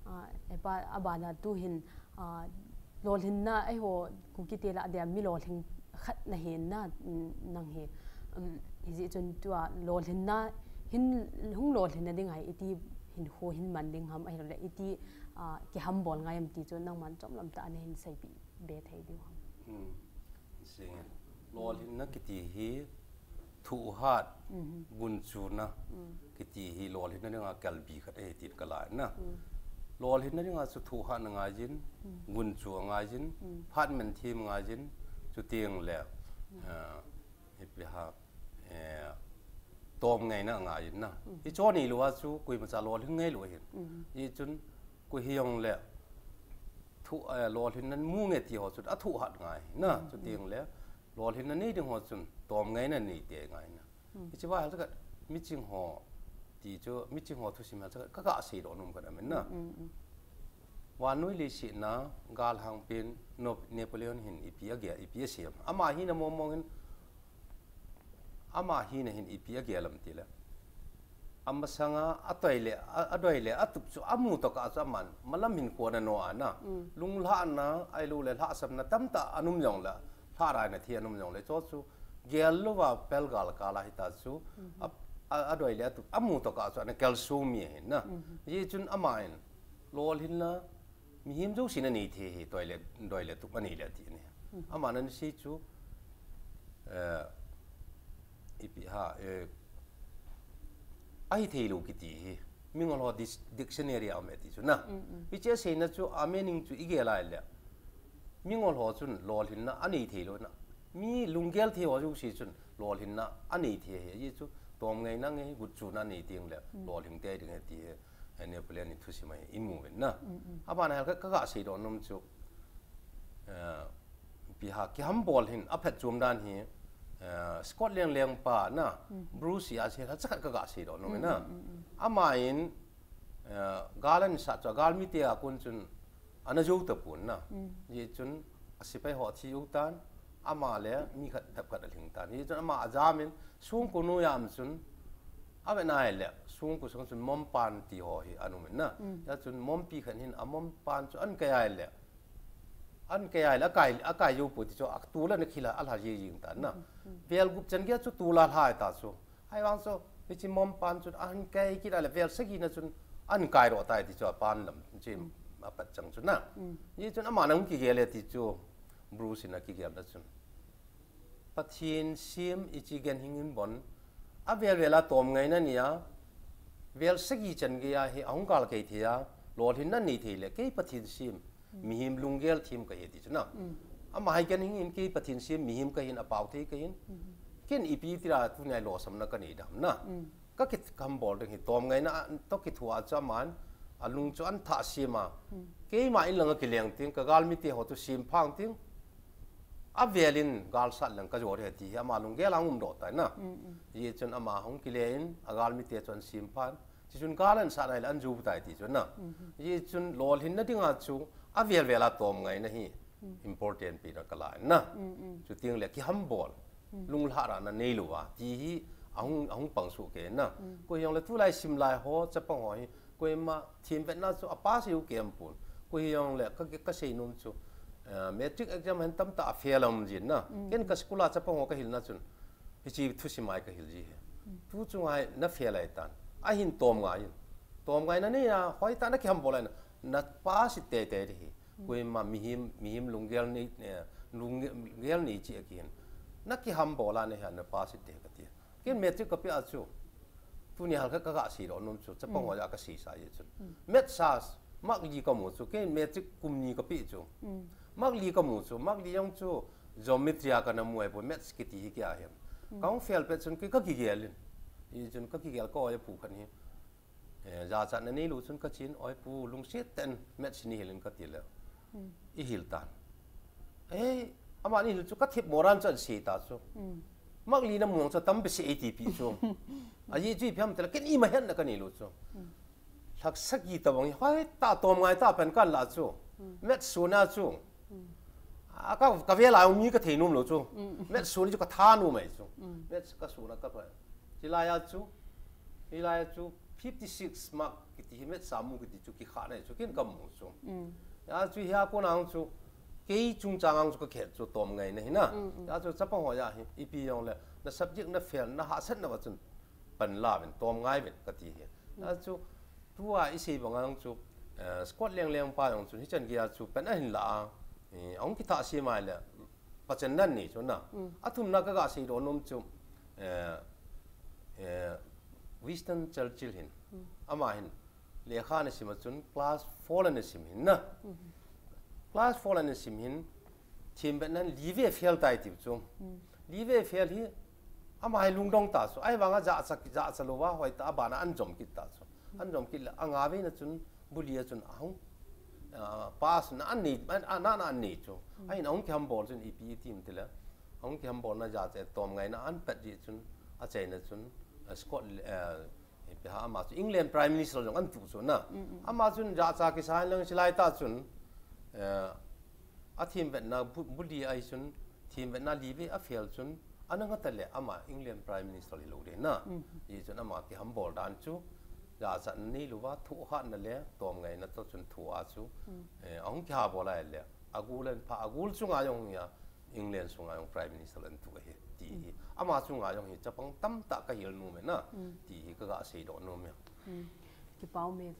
Ah, e pa, abana tu hin, ah, lolhinna, eiho Kuki te lah dia mi lolhing khat nahi na, mm, nang hi. Um, hijeh chun tua lolhinna hin, hung lolhinna ding ahi, iti hinkho hin man ding ham, ahilou le iti, ah, kihambol ngai am ti chu nangman chomlam tah a nahin seipeh be thei diu ham. Hmm. Sing. Lolhinna kiti hi thuhat, mhm, gunchuna, mm, kiti hi lolhinna dinga kalbi khat ahi tin ka lai na. Mm. Lolhinna dinga chu thuhat angaiyin, mm, gunchu angaiyin, mm, phat menthem angaiyin, chuteng le, mm, eh, ipi ham, eh, tomngaina angaiyin na. Mm. Hichu aneilou a chu koimacha lolhing ngailou ahin. Mm. Hichun koi hijong le thu, eh, lolhinna mu nge ti ho chu athuhat ngai na. Mm, chuteng le lolhinna nei ding ho chun tomngaina nei te ngai na. Mm. Hiche va hel khat miching ho ti chu, miching ho thusim hel khat ka, ka seidoh nom khat amen na. Mm, mm, mm. Vannoi leiset a galhangpen No-, Napoleon hin ipi agel, ipi asei am. Ama hina mong mong hin, ama hina hin ipi agel am tile, amasanga adoi le, a, adoi le atup chu amu tokah chu aman malam hinkho ana no a na. Mm. Lunglhahna, ahilou le lhahsamna tamtah ana um jong le, lhahraina thei ana um jong le, chu chu gel louva pel gal kal a hita chu, mhm, a, a, adoi le atup amu tokah chu ana kalsong mi ahin na. Mhm. Hichun aman lolhinna, mihem jousen anei thei ahi, doi le, doi le tup anei le ti ahi. Mhm. Aman ana sei chu, eh, ipi ham, eh, ahithei lou kiti hi mingol ho dis-, dictionary a um e ti chu na. Mm, mm. Hiche aseina chu a meaning chu igel a ahile, mingol ho chun lolhinna anei thei lou na. Mi lunggel thei ho jouse chun lolhinna anei thei ahi. Hichu tomngaina nge, gunchuna nei teng le, mm, lolhing tei ding ahi ti hi, eh, Napoleon in thusim a imu uvin na. Mm, mm. Abana hel khat ka, ka seidoh nom chu, eh, ipi ham, kihambol hin aphatchom dan hi, eh, Scotland lengpa na, mm, Bruce Lee a sei hel khat ka, ka seidoh nom e na. Mm, mm, mm, mm. Aman, eh, gal ana sat chu, galmi te a kon chun ana jou tapon na. Mm. Hichun asepai ho athi jou tan, ama le mi khat phep khat alhing tan. Hichun ama ajam in, songko noiya um chun, avet a ahile, songko sunga chun mompan ti ho hi ana um in na. Mm. Hichun mompi khat hin amompan chu ana kai a ahile, ana kai a ahile, akai, akai jou poi ti chu, atol a ana khel a, alha jing jing tan na. Mm, mm. Vel gup chan geiya chu tol a alha ta chu. Ahivang chu, Hiche mom pan chun ahin kai kit a le vel sagi na chun ahin kai ro tai ti chu apan lam, hiche apat chang chun na. Hichun ama nang kigel e ti chu Bruce in akigel na chun. Pathen sem hiche ganhing in bon, avel vel a tomngaina nei a, vel sagi chan gei a hi ahung gal kei thei a, lolhinna nei thei le, kei Pathen sem, mihem lunggel them kahi ti chu na. Ama hi ganhing in kei Pathen sem, mihem kahin, apao thei kahin. Ken ipi tira tunia lolhinna kanei dam na. Ka kihambol ding hi tomngaina toh kithoa chu aman, alung chu ahin thah sem a. Keima in lang a kileng ting, ka galmite ho chu sem phang ting. Avel in gal sat leng ka jo e ti hi ama lunggel a um doh tai na. Hichun ama hung kile in, agalmite chu ahin sem phan. Hichun gal ahin sat nai le ahin jo tai ti chu na. Hichun lolhinna ding a chu avel vel a tomngaina hi important pi na ka la na. Chuteng le kihambol, lunglhah rah na nei lou a ti hi ahung, ahung pang soh kei na. Koi hijong le tulai sim lai ho, chapang ho hi, koima themvetna chu a pass u kei um pon. Koi hijong le ka, ka sei nom chu, eh, matric exam hin tamtah a fail a um jin na. Ken ka school a chapang ho ka hilna chun, hiche thusim a hi ka hil ji hi. Tu chunga hi na fail ahi tan. Ahin tomngai in. Tomngaina nei a, hoitah na kihambol a na, na pass teitei ding hi. Koima mihem, mihem lunggel nei, eh, lunggel nei chi a kihin. Na kihambol a na hi a na pass te ka ti. Ken matric ka pe a chu. Tuni hal kha ka ga sei doh nom chu, chapang ho a ka sei sa ye chu. Maths a, mark li ka mu chu, ken matric kum ni ka pe chu. Mark li ka mu chu, mark li jong chu, geometry a ka na mu ahi poi, maths kiti hi kia hiam. Ka hung fail pet chun kei ka kigel in. Hichun ka kigel ka oi pu khat hi. Eh, jachatna nei lou chun ka chen, oi pu, lungset tah in maths nei hil in ka ti le. I hil tan. Eh, ama nei hil chu ka thip moran chu ahin sei ta chu. Mark li na mu chu tam behseh e ti pi chu. Ajeh chu ipi ham ti le, ken ima hetna ka nei lou chu. Lhaksa kiti bang hi, hoitah tomngai tah pen kan la chu. Maths suna chu. A ka, ka vel a um mi ka thei nom lou chu. Maths suna chu ka tha nom mai chu. Maths ka suna ka pa. Hilai a chu, hilai a chu fifty six mark kiti hi maths a mu kiti chu kikhah nai chu ken ka mu chu. Ya chu hia kon a chu kei chungchang a chu ka khet chu tomngaina hi na. Ya chu chapang ho a hi ipi jong le na subject na fail na hahsat na va chun pan la ven, tomngai ven ka ti hi. Ya chu tua i sei bang a chu, eh, Scott Lengleng pa jong chu hichan gei a chu pan ahin la a, eh, ahung kithah sem a le pachenna nei chu na. A thumna ka ga sei doh nom chu, eh, eh, Winston Churchill hin. Ama hin lekha ana sim a chun class four ana sim hin na. Class four ana sim hin themvetna li vei fail tai tiu chu. Li vei fail hi ama hi lungdong ta chu. Ahivang a jacha, jacha lou va hoitah a ban a ahin jom kit ta chu. Ahin jom kit le a nga vei na chun bu li a chun ahung, ah, pass na ahin nei, a, a, na, na ahin nei chu. Ahin ahung kihambol chun ipi ti um ti le. Ahung kihambol na jacha tomngaina ahin pet ji chun, achaina chun, ah, Scott, eh, ipi ham ama chu England Prime Minister jong ahin tu chu na. Ama chun jacha kisa lang silai ta chun, eh, a themvetna bu, bu li a hi chun, themvetna li vei a fail chun, ana nga ta le ama England Prime Minister hi lou ding na. Hichun ama kihambol dan chu, jachatna nei lou va, thohhatna le tomngaina toh chun thoh a chu, eh, ahung kihambol a le, a gol in pha, a gol chunga jong hi a, England sunga jong Prime Minister ahin tu ahi, ti hi. Ama chunga jong hi chapang tamtah ka hil nom e na, ti hi ka ga sei doh nom e. Kipa um e.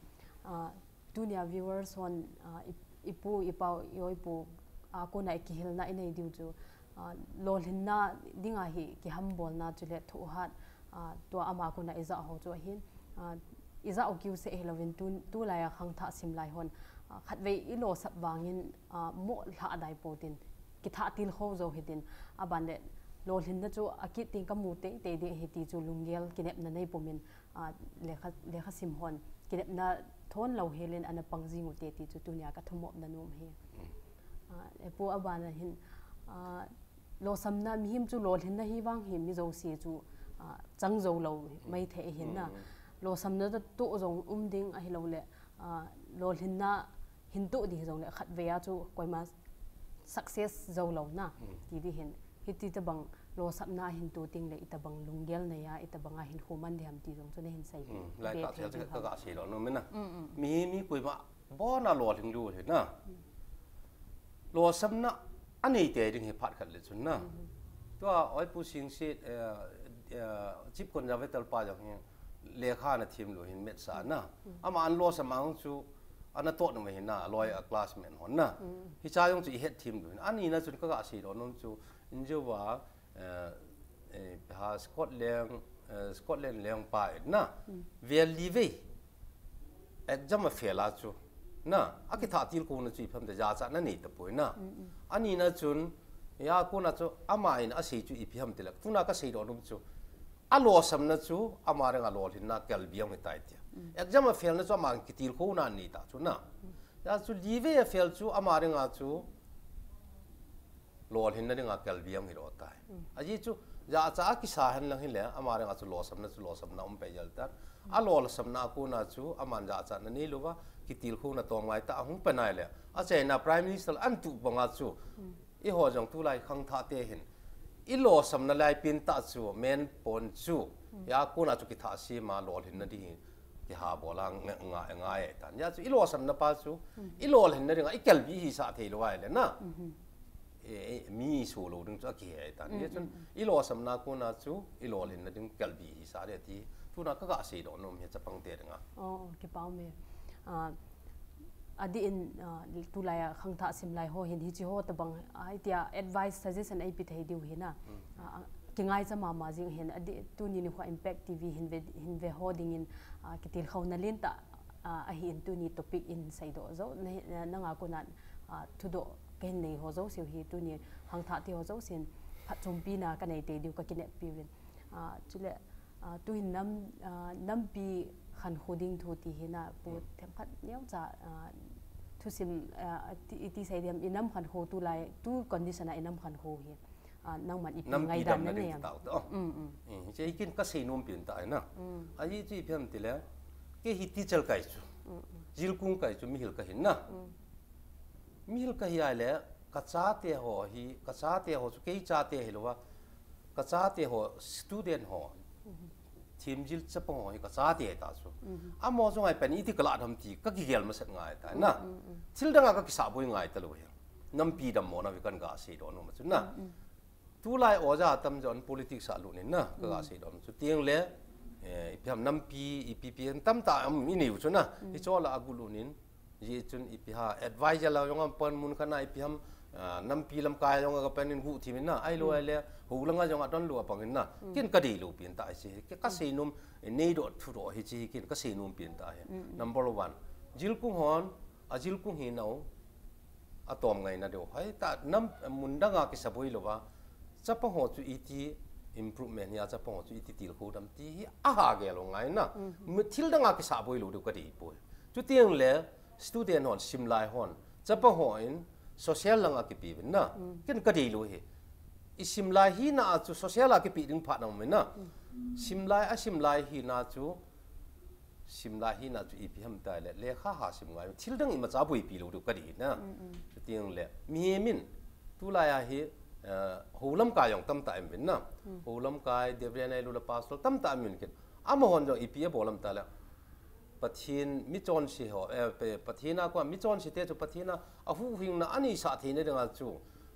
Ah, Tunia viewers hon, ah, i, i pu, i pau, i oi pu, ah, kona i kihilna i nei diu chu, ah, lolhinna dinga hi kihambolna chule thohhat, ah, tua ama kona i ja ho chu ahin, ah, i ja u kiu se hilouvin tu, tulai a khangthah sim lai hon, ah, khatvei i losap vangin, ah, mo lha dai po tin, kithah til kho jo hitin, aban le lolhinna chu akit tin ka mu teitei ding ahi ti chu lunggel kinepna nei pumin, ah, lekha, lekha sim hon kinepna thon lou helin ana pang jing u te ti chu tunia ka thumop na nom hi. Ah, e pu abana hin, ah, losamna mihem chu lolhinna hi vang hi mi jouse chu, ah, chang jou lou mai thei hin na. Losamna toh jong um ding ahilou le, ah, lolhinna hin toh ding jong le khatvei a chu koima success jou lou na, ti ding hin. Hiti tabang losapna hin toh ding le itabang lunggel nei a, itabang a hin khuman ding ham ti jong chu na hin sei. Lai ka thei ka ga sei lou nom e na. Mi, mi koima bon a lolhing lou hi na. Losamna anei tei ding hi phat khat le chun na. Tua oi pu Singsit, eh, eh, Chief Conservator pa jong hin lekha ana thim lou hin maths a na. Ama an losam a hung chu ana toh nung hin na, loi a classmate hon na. Hicha jong chu ihet thim lou hin. Ani na chun kaga seidoh nom chu, injua, eh, eh, ha Scotland, eh, Scotland lengpa in na. Vel li vei exam a fail a chu, na, akitha tilkhouna chu ipi ham ti, jachatna nei tapoi na. Ani na chun, hia kona chu ama in asei chu ipi ham tile, tuna kaseidoh nom chu, alosamna chu ama dinga lolhinna kelbi ahitai tia. Exam a fail na chu ama kitilkhouna nei ta chu na. Hia chu li vei a fail chu ama dinga chu lolhinna dinga kelbi ahi lou tai. Ajeh chu, jachat a kisa hen lang hile, ama dinga chu losamna chu losamna um pai jel tan. Alosamna a kona chu, aman jachatna nei louva, kitilkhouna tom ngai tah a hung pai nai le. Achaina Prime Minister an tuh banga chu, eiho jong tulai khangthah te hin, ilosamna lai pen tah chu, main point chu, hia kona chu kithah sema lolhinna ding hi, kiha bola nga, nga, ngai tan. Hia chu ilosamna pa chu, ilolhinna dinga, ikelbi hisah thei lou ahile na. Eh, eh, mi iso lou ding chu akihe tan. Hia chun, ilosamna kona chu, ilolhinna ding kelbi hisah ding ti, tuna kaga seidoh nom hi chapang te dinga. Oh, kipa um e. Ah, adih in, ah, tulai a khangthah sim lai ho hin, hiche ho tabang, ah, itia advice, suggestion eipe thei diu hi na. Ah, ah, kingaicha mama jing hin, adih tuni nikho Impact T V hin ve, hin ve ho dingin, ah, kitilkhouna lentah, ah, ahin tuni topic in seidoh jou, na, na, nanga kona, ah, thudoh kahin nei ho jouse hi tuni khangthah te ho jousen phatchompina kanei tei diu kakineppi uvin. Ah, chule, ah, tuhin nam, ah, nampi khankho ding thu ti hi na pu themkhat neocha, ah, thusim, ah, iti, iti sei diam, inam khankho tulai, tu condition a inam khankho hi. Ah, nangman ipi ngaidan na nei am? Nampi damna ding ti tau te. Oh. Eh, hiche hi ken kasei nom pen tah ahi na. Ajeh chu ipi ham tile, kei hi teacher kahi chu. Jilkung kahi chu, mihil kahin na. Mihil kahi ahile, kachate ho hi, kachate ho chu kei chate hilouva, kachate ho, student ho, themjil chapang ho hi kachate ta chu. Amaho chu ngai pen iti kalah ham ti kakigel masat ngai ta na. Thil danga kakisahboi ngai talou hi. Nampi dammona hi kaga seidoh nom chu na. Tulai oja atamjon politics a lut in na, kaga seidoh nom chu. Chuteng le, eh, ipi ham nampi, ipi pi tamtah um inei u chu na. Hiche lah a go lut in, hijeh chun ipi ham advisor la jong apan mun khat na ipi ham, ah, nampi lamkai jong aga pen in guhthim in na, ahilou ahile, hou langa jong adonlou apang in na. Ken kadei lou pen tah hiche, ke kasei nom, eh, neidoh thudoh hiche hi ken kasei nom pen tah hi. Number one, jilkung hon, ajilkung hinau, atom ngaina diu. Hoi ta nam mun danga kisaboi louva, chapang ho chu iti improvement hia, chapang ho chu iti tilkhou dem ti hi aha gel u ngai na. Thil danga kisaboi lou diu kadei poi. Chuteng le student hon, simlai hon, chapang hon social langa kipe uvin na. Ken kadei lou hi. Isimlai hina a chu social a kipe ding phat na um in na. Simlai, asimlai hina chu simlai hina chu ipi ham tile, lekha ha sim ngai, thil dang imacha boipi lou diu kadei na. Chuteng le, mihem in, tulai a hi, eh, hou lamkai jong tamtah um uvin na. Hou lamkai, Reverend ahilou le Pastor tamtah um uvin ken. Amahon jong ipi abol ham tile, Pathen michonse ho, eh, pe-, Pathen a kon michonse te chu Pathen a ahuhhingna aneisah theina dinga chu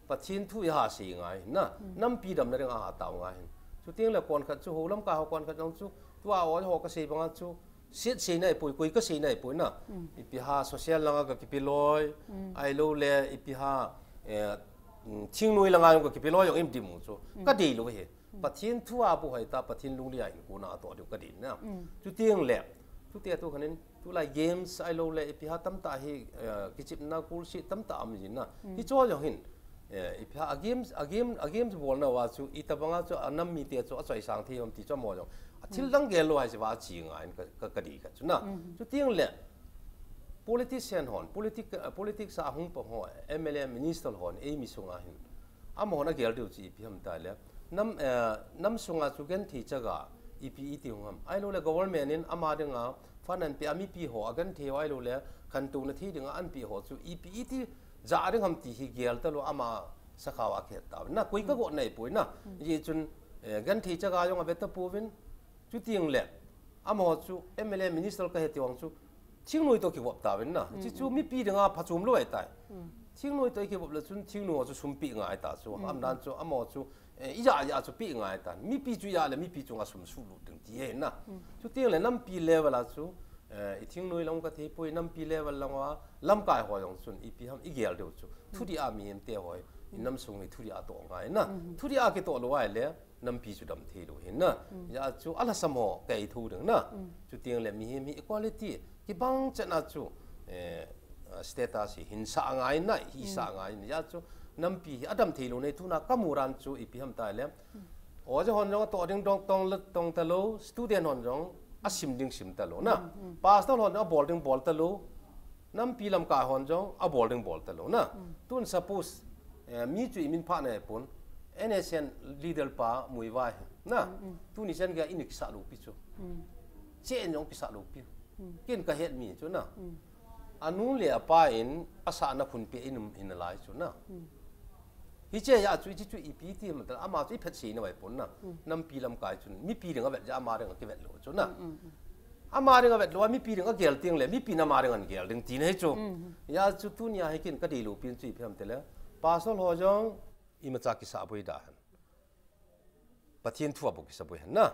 Pathen thu iha sei ngai na, nampi damna dinga iha tao ngai hin. Chuteng le konkhat chu hou lamkai ho konkhat jong chu, tua ho, ho kasei banga chu, set seina ahipoi, koi kaseina ahipoi na. Ipi ham social langa kakipe loi, ahilou le ipi ham, eh, thingnoi langa jong kakipe loi jong ium diu chu. Kadei lou hi. Pathen thu a bou hoi ta, Pathen lungdei a hinkho na atoh diu kadei na. Chuteng le, chuteng tu khan in, tulai games ahilou le, ipi ham tamtah hi, eh, kichepna kulsi tamtah um jin na. Hicho jong hin, eh, ipi ham a games, a game, a games bolna uva chu, itobanga chu anam mite chu achoisang thei ham ti chu amaho jong. Athil dang gel lou ahi jeh uva ache ngai in ka, ka, kadei khat chu na. Chuteng le, politician hon, politic, eh, politics a hung pang ho, M L A, minister hon, eimi sunga hin. Amahon agel diu chu ipi ham tile. Nam, eh, nam sunga chu genthei chaga ipi iti hung ham. Ahilou le government in ama dinga fund anpe, amipi ho agenthei ho ahilou le khantouna thei dinga anpe ho chu ipi iti ja ding ham ti hi gel talou ama sakhao a kihet tauvin na. Koi kagotna ahipoi na. Hijeh chun, eh, genthei chaga jong ave tapouvin. Chuteng le, amaho chu M L A minister kahi ti vang chu, thingnoi toh kivop tauvin na. Hiche chu mipi dinga phachom lou ahitai. Thingnoi toh kivop le chun thingnoi ho chu sum pe ngai ta chu. Aumdan chu amaho chu Eh, ija ja chu pi ngai tan. Mipi chu ja le mipi chunga sum sulut ding ti he na. Chutiang le nampi level a chu, eh, i thingnoi lang ka thei poi, nampi level lang a lamkai ho jong chun ipi ham i gel deu chu. Thudi a mihem te hoi, i nam sung hi thudi a to ngai na. Thudi a ki to lo ai le, nampi chu dam thei lo hin na. Ja chu a la sam ho kei thu ding na. Chutiang le mihem hi equality, kibang chan a chu, eh, status hi hin sa ngai na, hi sa ngai na. Ja chu nampi hi a dam thei lo nei thu na ka mu ran chu ipi ham ta le. Oja hon jong a to ding dong tong le tong ta lo, student hon jong a sim ding sim ta lo na. Pastor hon jong a bol ding bol ta lo. Nampi lamkai hon jong a bol ding bol ta lo na. Tun suppose, eh, mi chu i min pha na pon, N S N leader pa Muivah na. Tuni chan ga inik sa lo pi chu. Che en jong pi sa lo pi. Kin ka het mi chu na. Anu le apa in a sa na khun pe in um in lai chu na. Hi che ya chu chi chu ipi ti ma ta ama chu i phet si na vai pon na. Nampi lamkai chun mipi ding a vet ja ama ding a ki vet lo chu na. Ama ding a vet lo, mipi ding a gel ting le, mipi na ama ding an gel ding ti nei chu. Ya chu tunia hi kin ka dei lo pin chu ipi ham te le. Pastor ho jong imacha ki sa boi da hen. Pathian thu a bu ki sa boi hen na.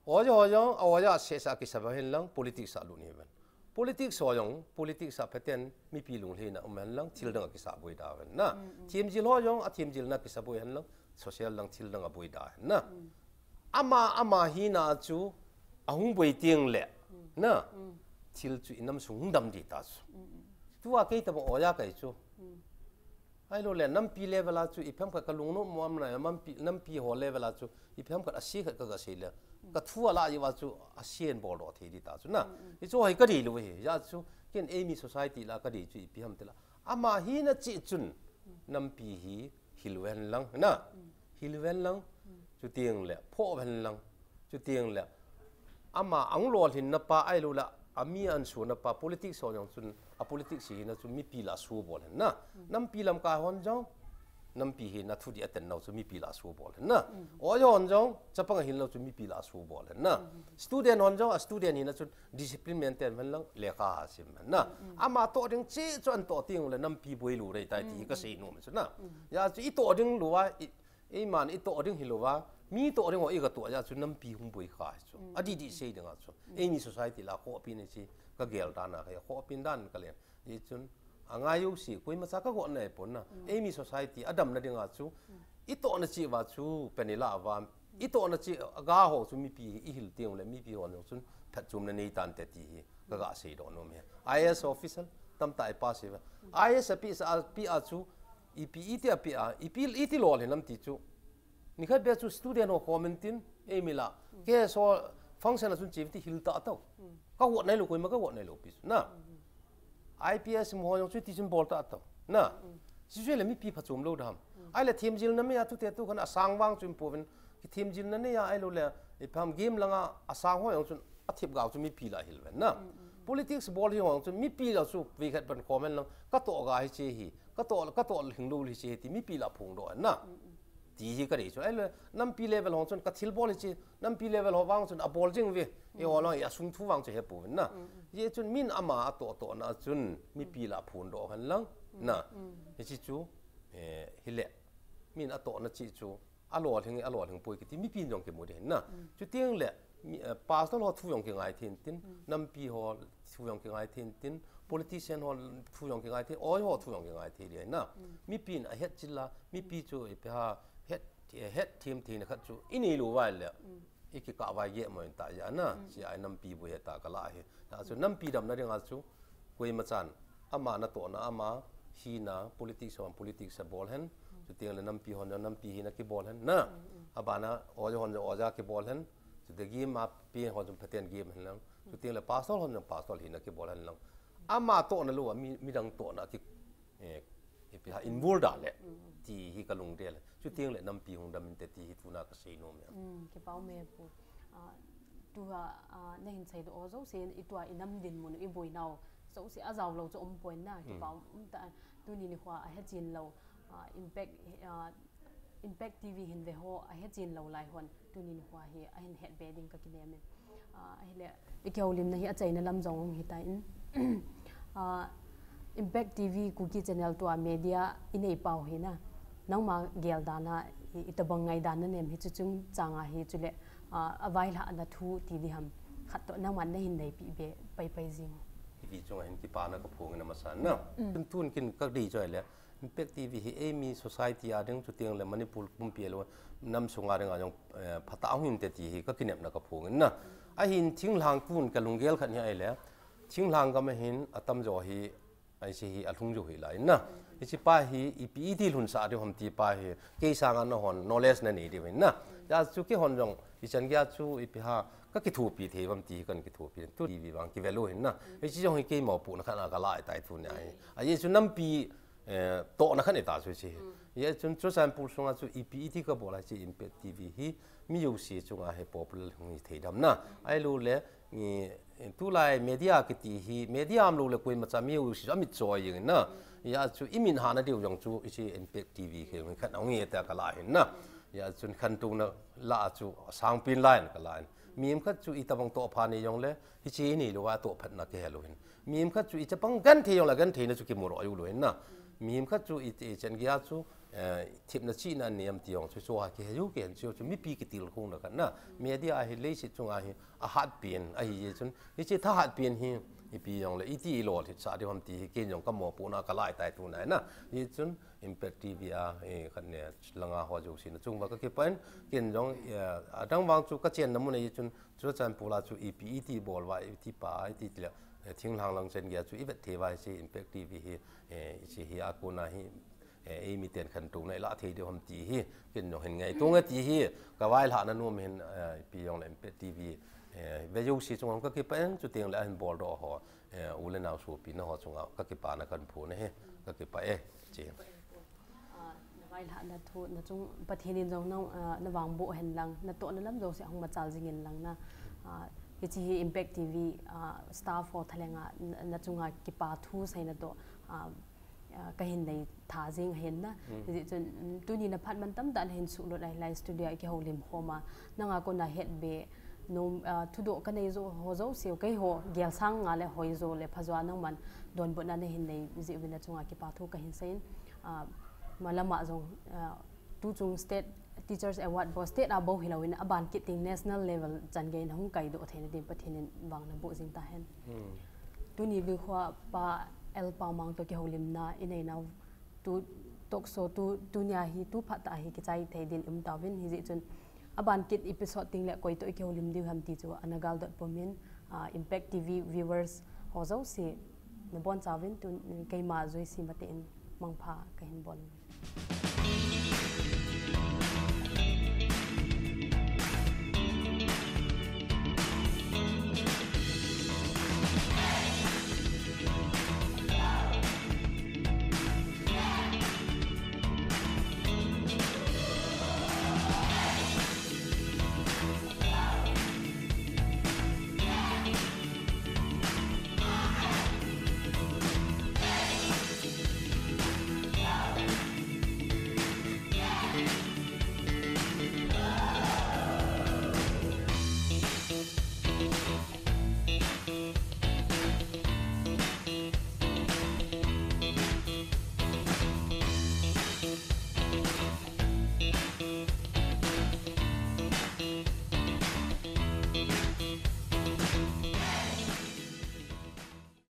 Oja ho jong, a oja se sa ki sa boi hen lang, politics a lu ni ven. Politics ho jong, politics a phaten mipi lung le na um hen lang, thil dang a ki sa boi da hen na. Thiam jil ho jong, a thiam jil na ki sa boi hen lang, social lang thil dang a boi da hen na. Ama, ama hi na chu, a hung boi ting le, na, thil chu i nam sung hung dam di ta chu. Tu a kei ta ma oja kai chu. Ai lo le, nampi level a chu, i phem khat ka lung no mo am na, nampi, nampi ho level a chu, i phem khat a si khat ka ga sei le. Ka thu a la i wa chu, a si en bol do thei di ta chu na. I chu hoi ka dei lo hi, ya chu, ken ei mi society la ka dei chu ipi ham te la. Ama hi na chi chun, nampi hi, hil ven lang, na. Hil ven lang, chutiang le, pho ven lang, chutiang le. Ama ang lolhin na pa ai lo la, a mi an su na pa, politics ho jong chun, a politics hi na chu mipi la su bol hen na. Nampi lamkai hon jong, nampi hi na thudi a ten nau chu mipi la su bol hen na. Oja hon jong, chapang a hil nau chu mipi la su bol hen na. Student hon jong, a student hi na chu discipline maintain hen lang, lekha ha sim hen na. Ama to ding chi chu an to ting le nampi boi lu rei tai ti hi ka sei nom chu na. Ya chu i to ding lu a, i, ei man i to ding hi lo a, mi to ding ho i ka to ya chu nampi hung boi kha chu. A di di sei ding a chu. Ei ni society la ko pi ni chi ka gel dan a ka ko pin dan ka le. I chun a ngai u si, koima cha ka go na e pon na. Ei mi society a dam na ding a chu. I to na chi va chu, penila va. I to na chi a ga ho chu mipi i hil ting le mipi hon jong chun phat chum na nei tan te ti hi. Ka ga sei do nom he. I A S officer, tam ta i pa sei va. I A S a pi sa, a pi a chu, ipi iti a pi a, ipi iti lo le nam ti chu. Ni khat be chu student ho comment in, ei mi la. Ke so function a chun chi ti hil ta tau. Ka go nai lo koima ka go nai lo pi chu. Na. I P S mo jong chu ti chun bol ta tau. Na. Si chu le mipi pha chum lo dam. Ai le thim jil na me a tu te tu khan a sang vang chu im po vin. Ki thim jil na ne ya ai lo le. I pham game langa a sang ho jong chun a thip gao chu mipi la hil ven na. Politics bol hi ho jong chun mipi la chu vi khat ban comment lang. Ka to ga hi che hi. Ka to, ka to hing lo hi che hi ti mipi la phung do na. Ti hi ka dei chu. Ai le nampi level ho chun ka thil bol hi che. Nampi level ho vang chun a bol jing ve. E ho lang i a sung thu vang chu he po vin na. Ye chun min ama a to to na chun mipi la phun do han lang. Na. Hi chi chu, eh, hi le. Min a to na chi chu. A lo hing, a lo hing poi ki ti mipi jong ki mu de na. Chu ting le, mi, eh, pastor ho thu jong ki ngai thin tin. Nampi ho thu jong ki ngai thin tin. Politician ho thu jong ki ngai thin. Oi ho thu jong ki ngai thin de na. Mipi in a het chila, mipi chu i pe ha, het, het thim thim khat chu. I ni lu vai le. I ki ka vai ye mo ta ya na. Si ai nampi bu he ta ka la he. Ya chu nampi dam na ding a chu. Koima chan. Ama na to na ama. Hi na politics hon politics a bol hen. Chu ting le nampi hon nampi hi na ki bol hen. Na. Aba na oja hon oja ki bol hen. Chu de gi ma pi hon chu phaten gi hen lang. Chu ting le pastor hon pastor hi na ki bol hen lang. Ama to na lu a mi, mi dang to na ki, eh, ipi ha involve da le. Ti hi ka lung de le. Chu ting le nampi hung dam in te ti hi tu na ka sei nom ya. Mm, ki pau me pu. Ah, tu ha, ah, na hin sei do o zo se i tua i nam din mun i boi nau. Zo se a zau lo chu om poi na. Ki pau um ta tu ni ni hua a he chin lo. Ah, impact, ah, Impact T V hin ve ho a he chin lo lai hon, tuni ni hua hi a hin het be ding ka ki nem in. Ah, a hi le, i ki houlim na hi a chaina lam zong hong hi ta in. Ah, Impact T V Kuki Channel tua media i nei pau hi na. Nangma gel dan a, i, itobang ngaidan nanem hichu chungchang a hi chule, ah, availhahna thu ti diham khat toh nangman nahin neipi be paipai jing. Hiti chunga hin kipana kaphong in amasan na. Tun tun kin kadei chu ahile, Impact T V hi eimi society a ding chuteng le Manipur pumpi le nam sunga ding a jong, eh, phatah hung hinte ti hi kakinepna kaphong in na. Ahin thinglhang tun kalunggel khat hi ahile, thinglhang gam a hin atamjo hi, hiche hi alhung jou hilai na. Hiche pa hi ipi iti lhunsah diu ham ti pa hi, kei sanga nahon knowledge nanei diu hin na. Hijeh chun keihon jong, hichan geiya chu ipi ham, kakithopi thei uvam ti hi kahin kithopi. Tu T V vang kivel u hin na. Hiche jong hi kei mopohna khat a kalah tai tunia hi. Ajeh chu nampi, eh, tohna khat ahita chu hiche hi. Hijeh chun Churachandpur sunga chu ipi iti kabol a hiche Impact T V hi mi jouse chunga hi popular hung hi thei dem na. Ahilou le, i, tulai media kiti hi, media umlou le koimacha mi jouse chu amit choi jeng in na. Hijeh chu imin hahna diu jong chu hiche Impact T V hi khat ahung hi tia kalah hin na. Hijeh chun khantouna lah a chu sangpen lai in kalah in. Mihem khat chu itobang tohpha nei jongle, hiche inei lou a tohphatna kihel u hin. Mihem khat chu ichapang genthei jongle gentheina chu kimu lou u lou hin na. Mihem khat chu i, ichan geiya chu, eh, thepna chihna nei am ti jong chu, chu a kihe u kihen chu, chu mipi kitilkhouna khat na. Media hi leiset chunga hi ahatpen ahi jeh chun, hiche thahatpen hi ipi jongle iti ilolhitsah diu ham ti hi ken jong kamopohna kalah tai tunia na. Hijeh chun Impact T V a, eh, khat ne langa ho jouse na chung uva kakipah in, ken jong, eh, adang vang chu kachenna mun ahi chun, Churachandpur a chu ipi iti bol uva, iti pa, iti tile, eh, thinglhang lang chan geiya chu ivet thei uva hiche Impact T V hi, eh, hiche hi akona hi, eh, eimi ten khantouna ilah thei diu ham ti hi, ken jong hin ngaito nge ti hi, kavailhahna nom hin, eh, ipi jongle Impact T V, eh, ve jouse chunga kakipah in, chuteng le ahin boldoh ho, eh, u le nao sopina ho chunga kakipana kahin phong e, kakipah e, che. Ah, navailhahna thu, nachung Pathen in jong na, ah, navangboh hen lang, natohna lam jouse ahung machal jing in lang na. Ah, hiche hi Impact T V, ah, staff ho thalhenga, na, nachunga kipa thu seina toh, ah, ah, kahin nei tha jing ahin na. Hijeh chun, mm, tuni naphat man tamtah nahin suhlut a hilai studio a kihoulim khom a, nanga kona hetbe, nom, ah, thudoh kanei jo ho jouse u, keiho gel sanga le hoi jo le phajo a nangman donbutna nahin nei jeh uvin nachunga kipa thu kahin sei in, ah, malama jong, ah, tuchung State Teachers Award bou, state a bou hilou in aban kit ding national level chan geiya nahung kaidoh theina din Pathen in vang naboh jing tahen. Tuni Bikhoa Pa L Paomang toh kihoulimna inei nau tu talk show tu, tunia hi tu phat tah hi kichai thei din i um tauvin, hijeh chun aban kit episode teng le koi toh i kihoulim diu ham ti chu ana galdot pum in, ah, Impact T V viewers ho jouse nabonchauvin tu keima Joyce Mate in mangpha kahin bol.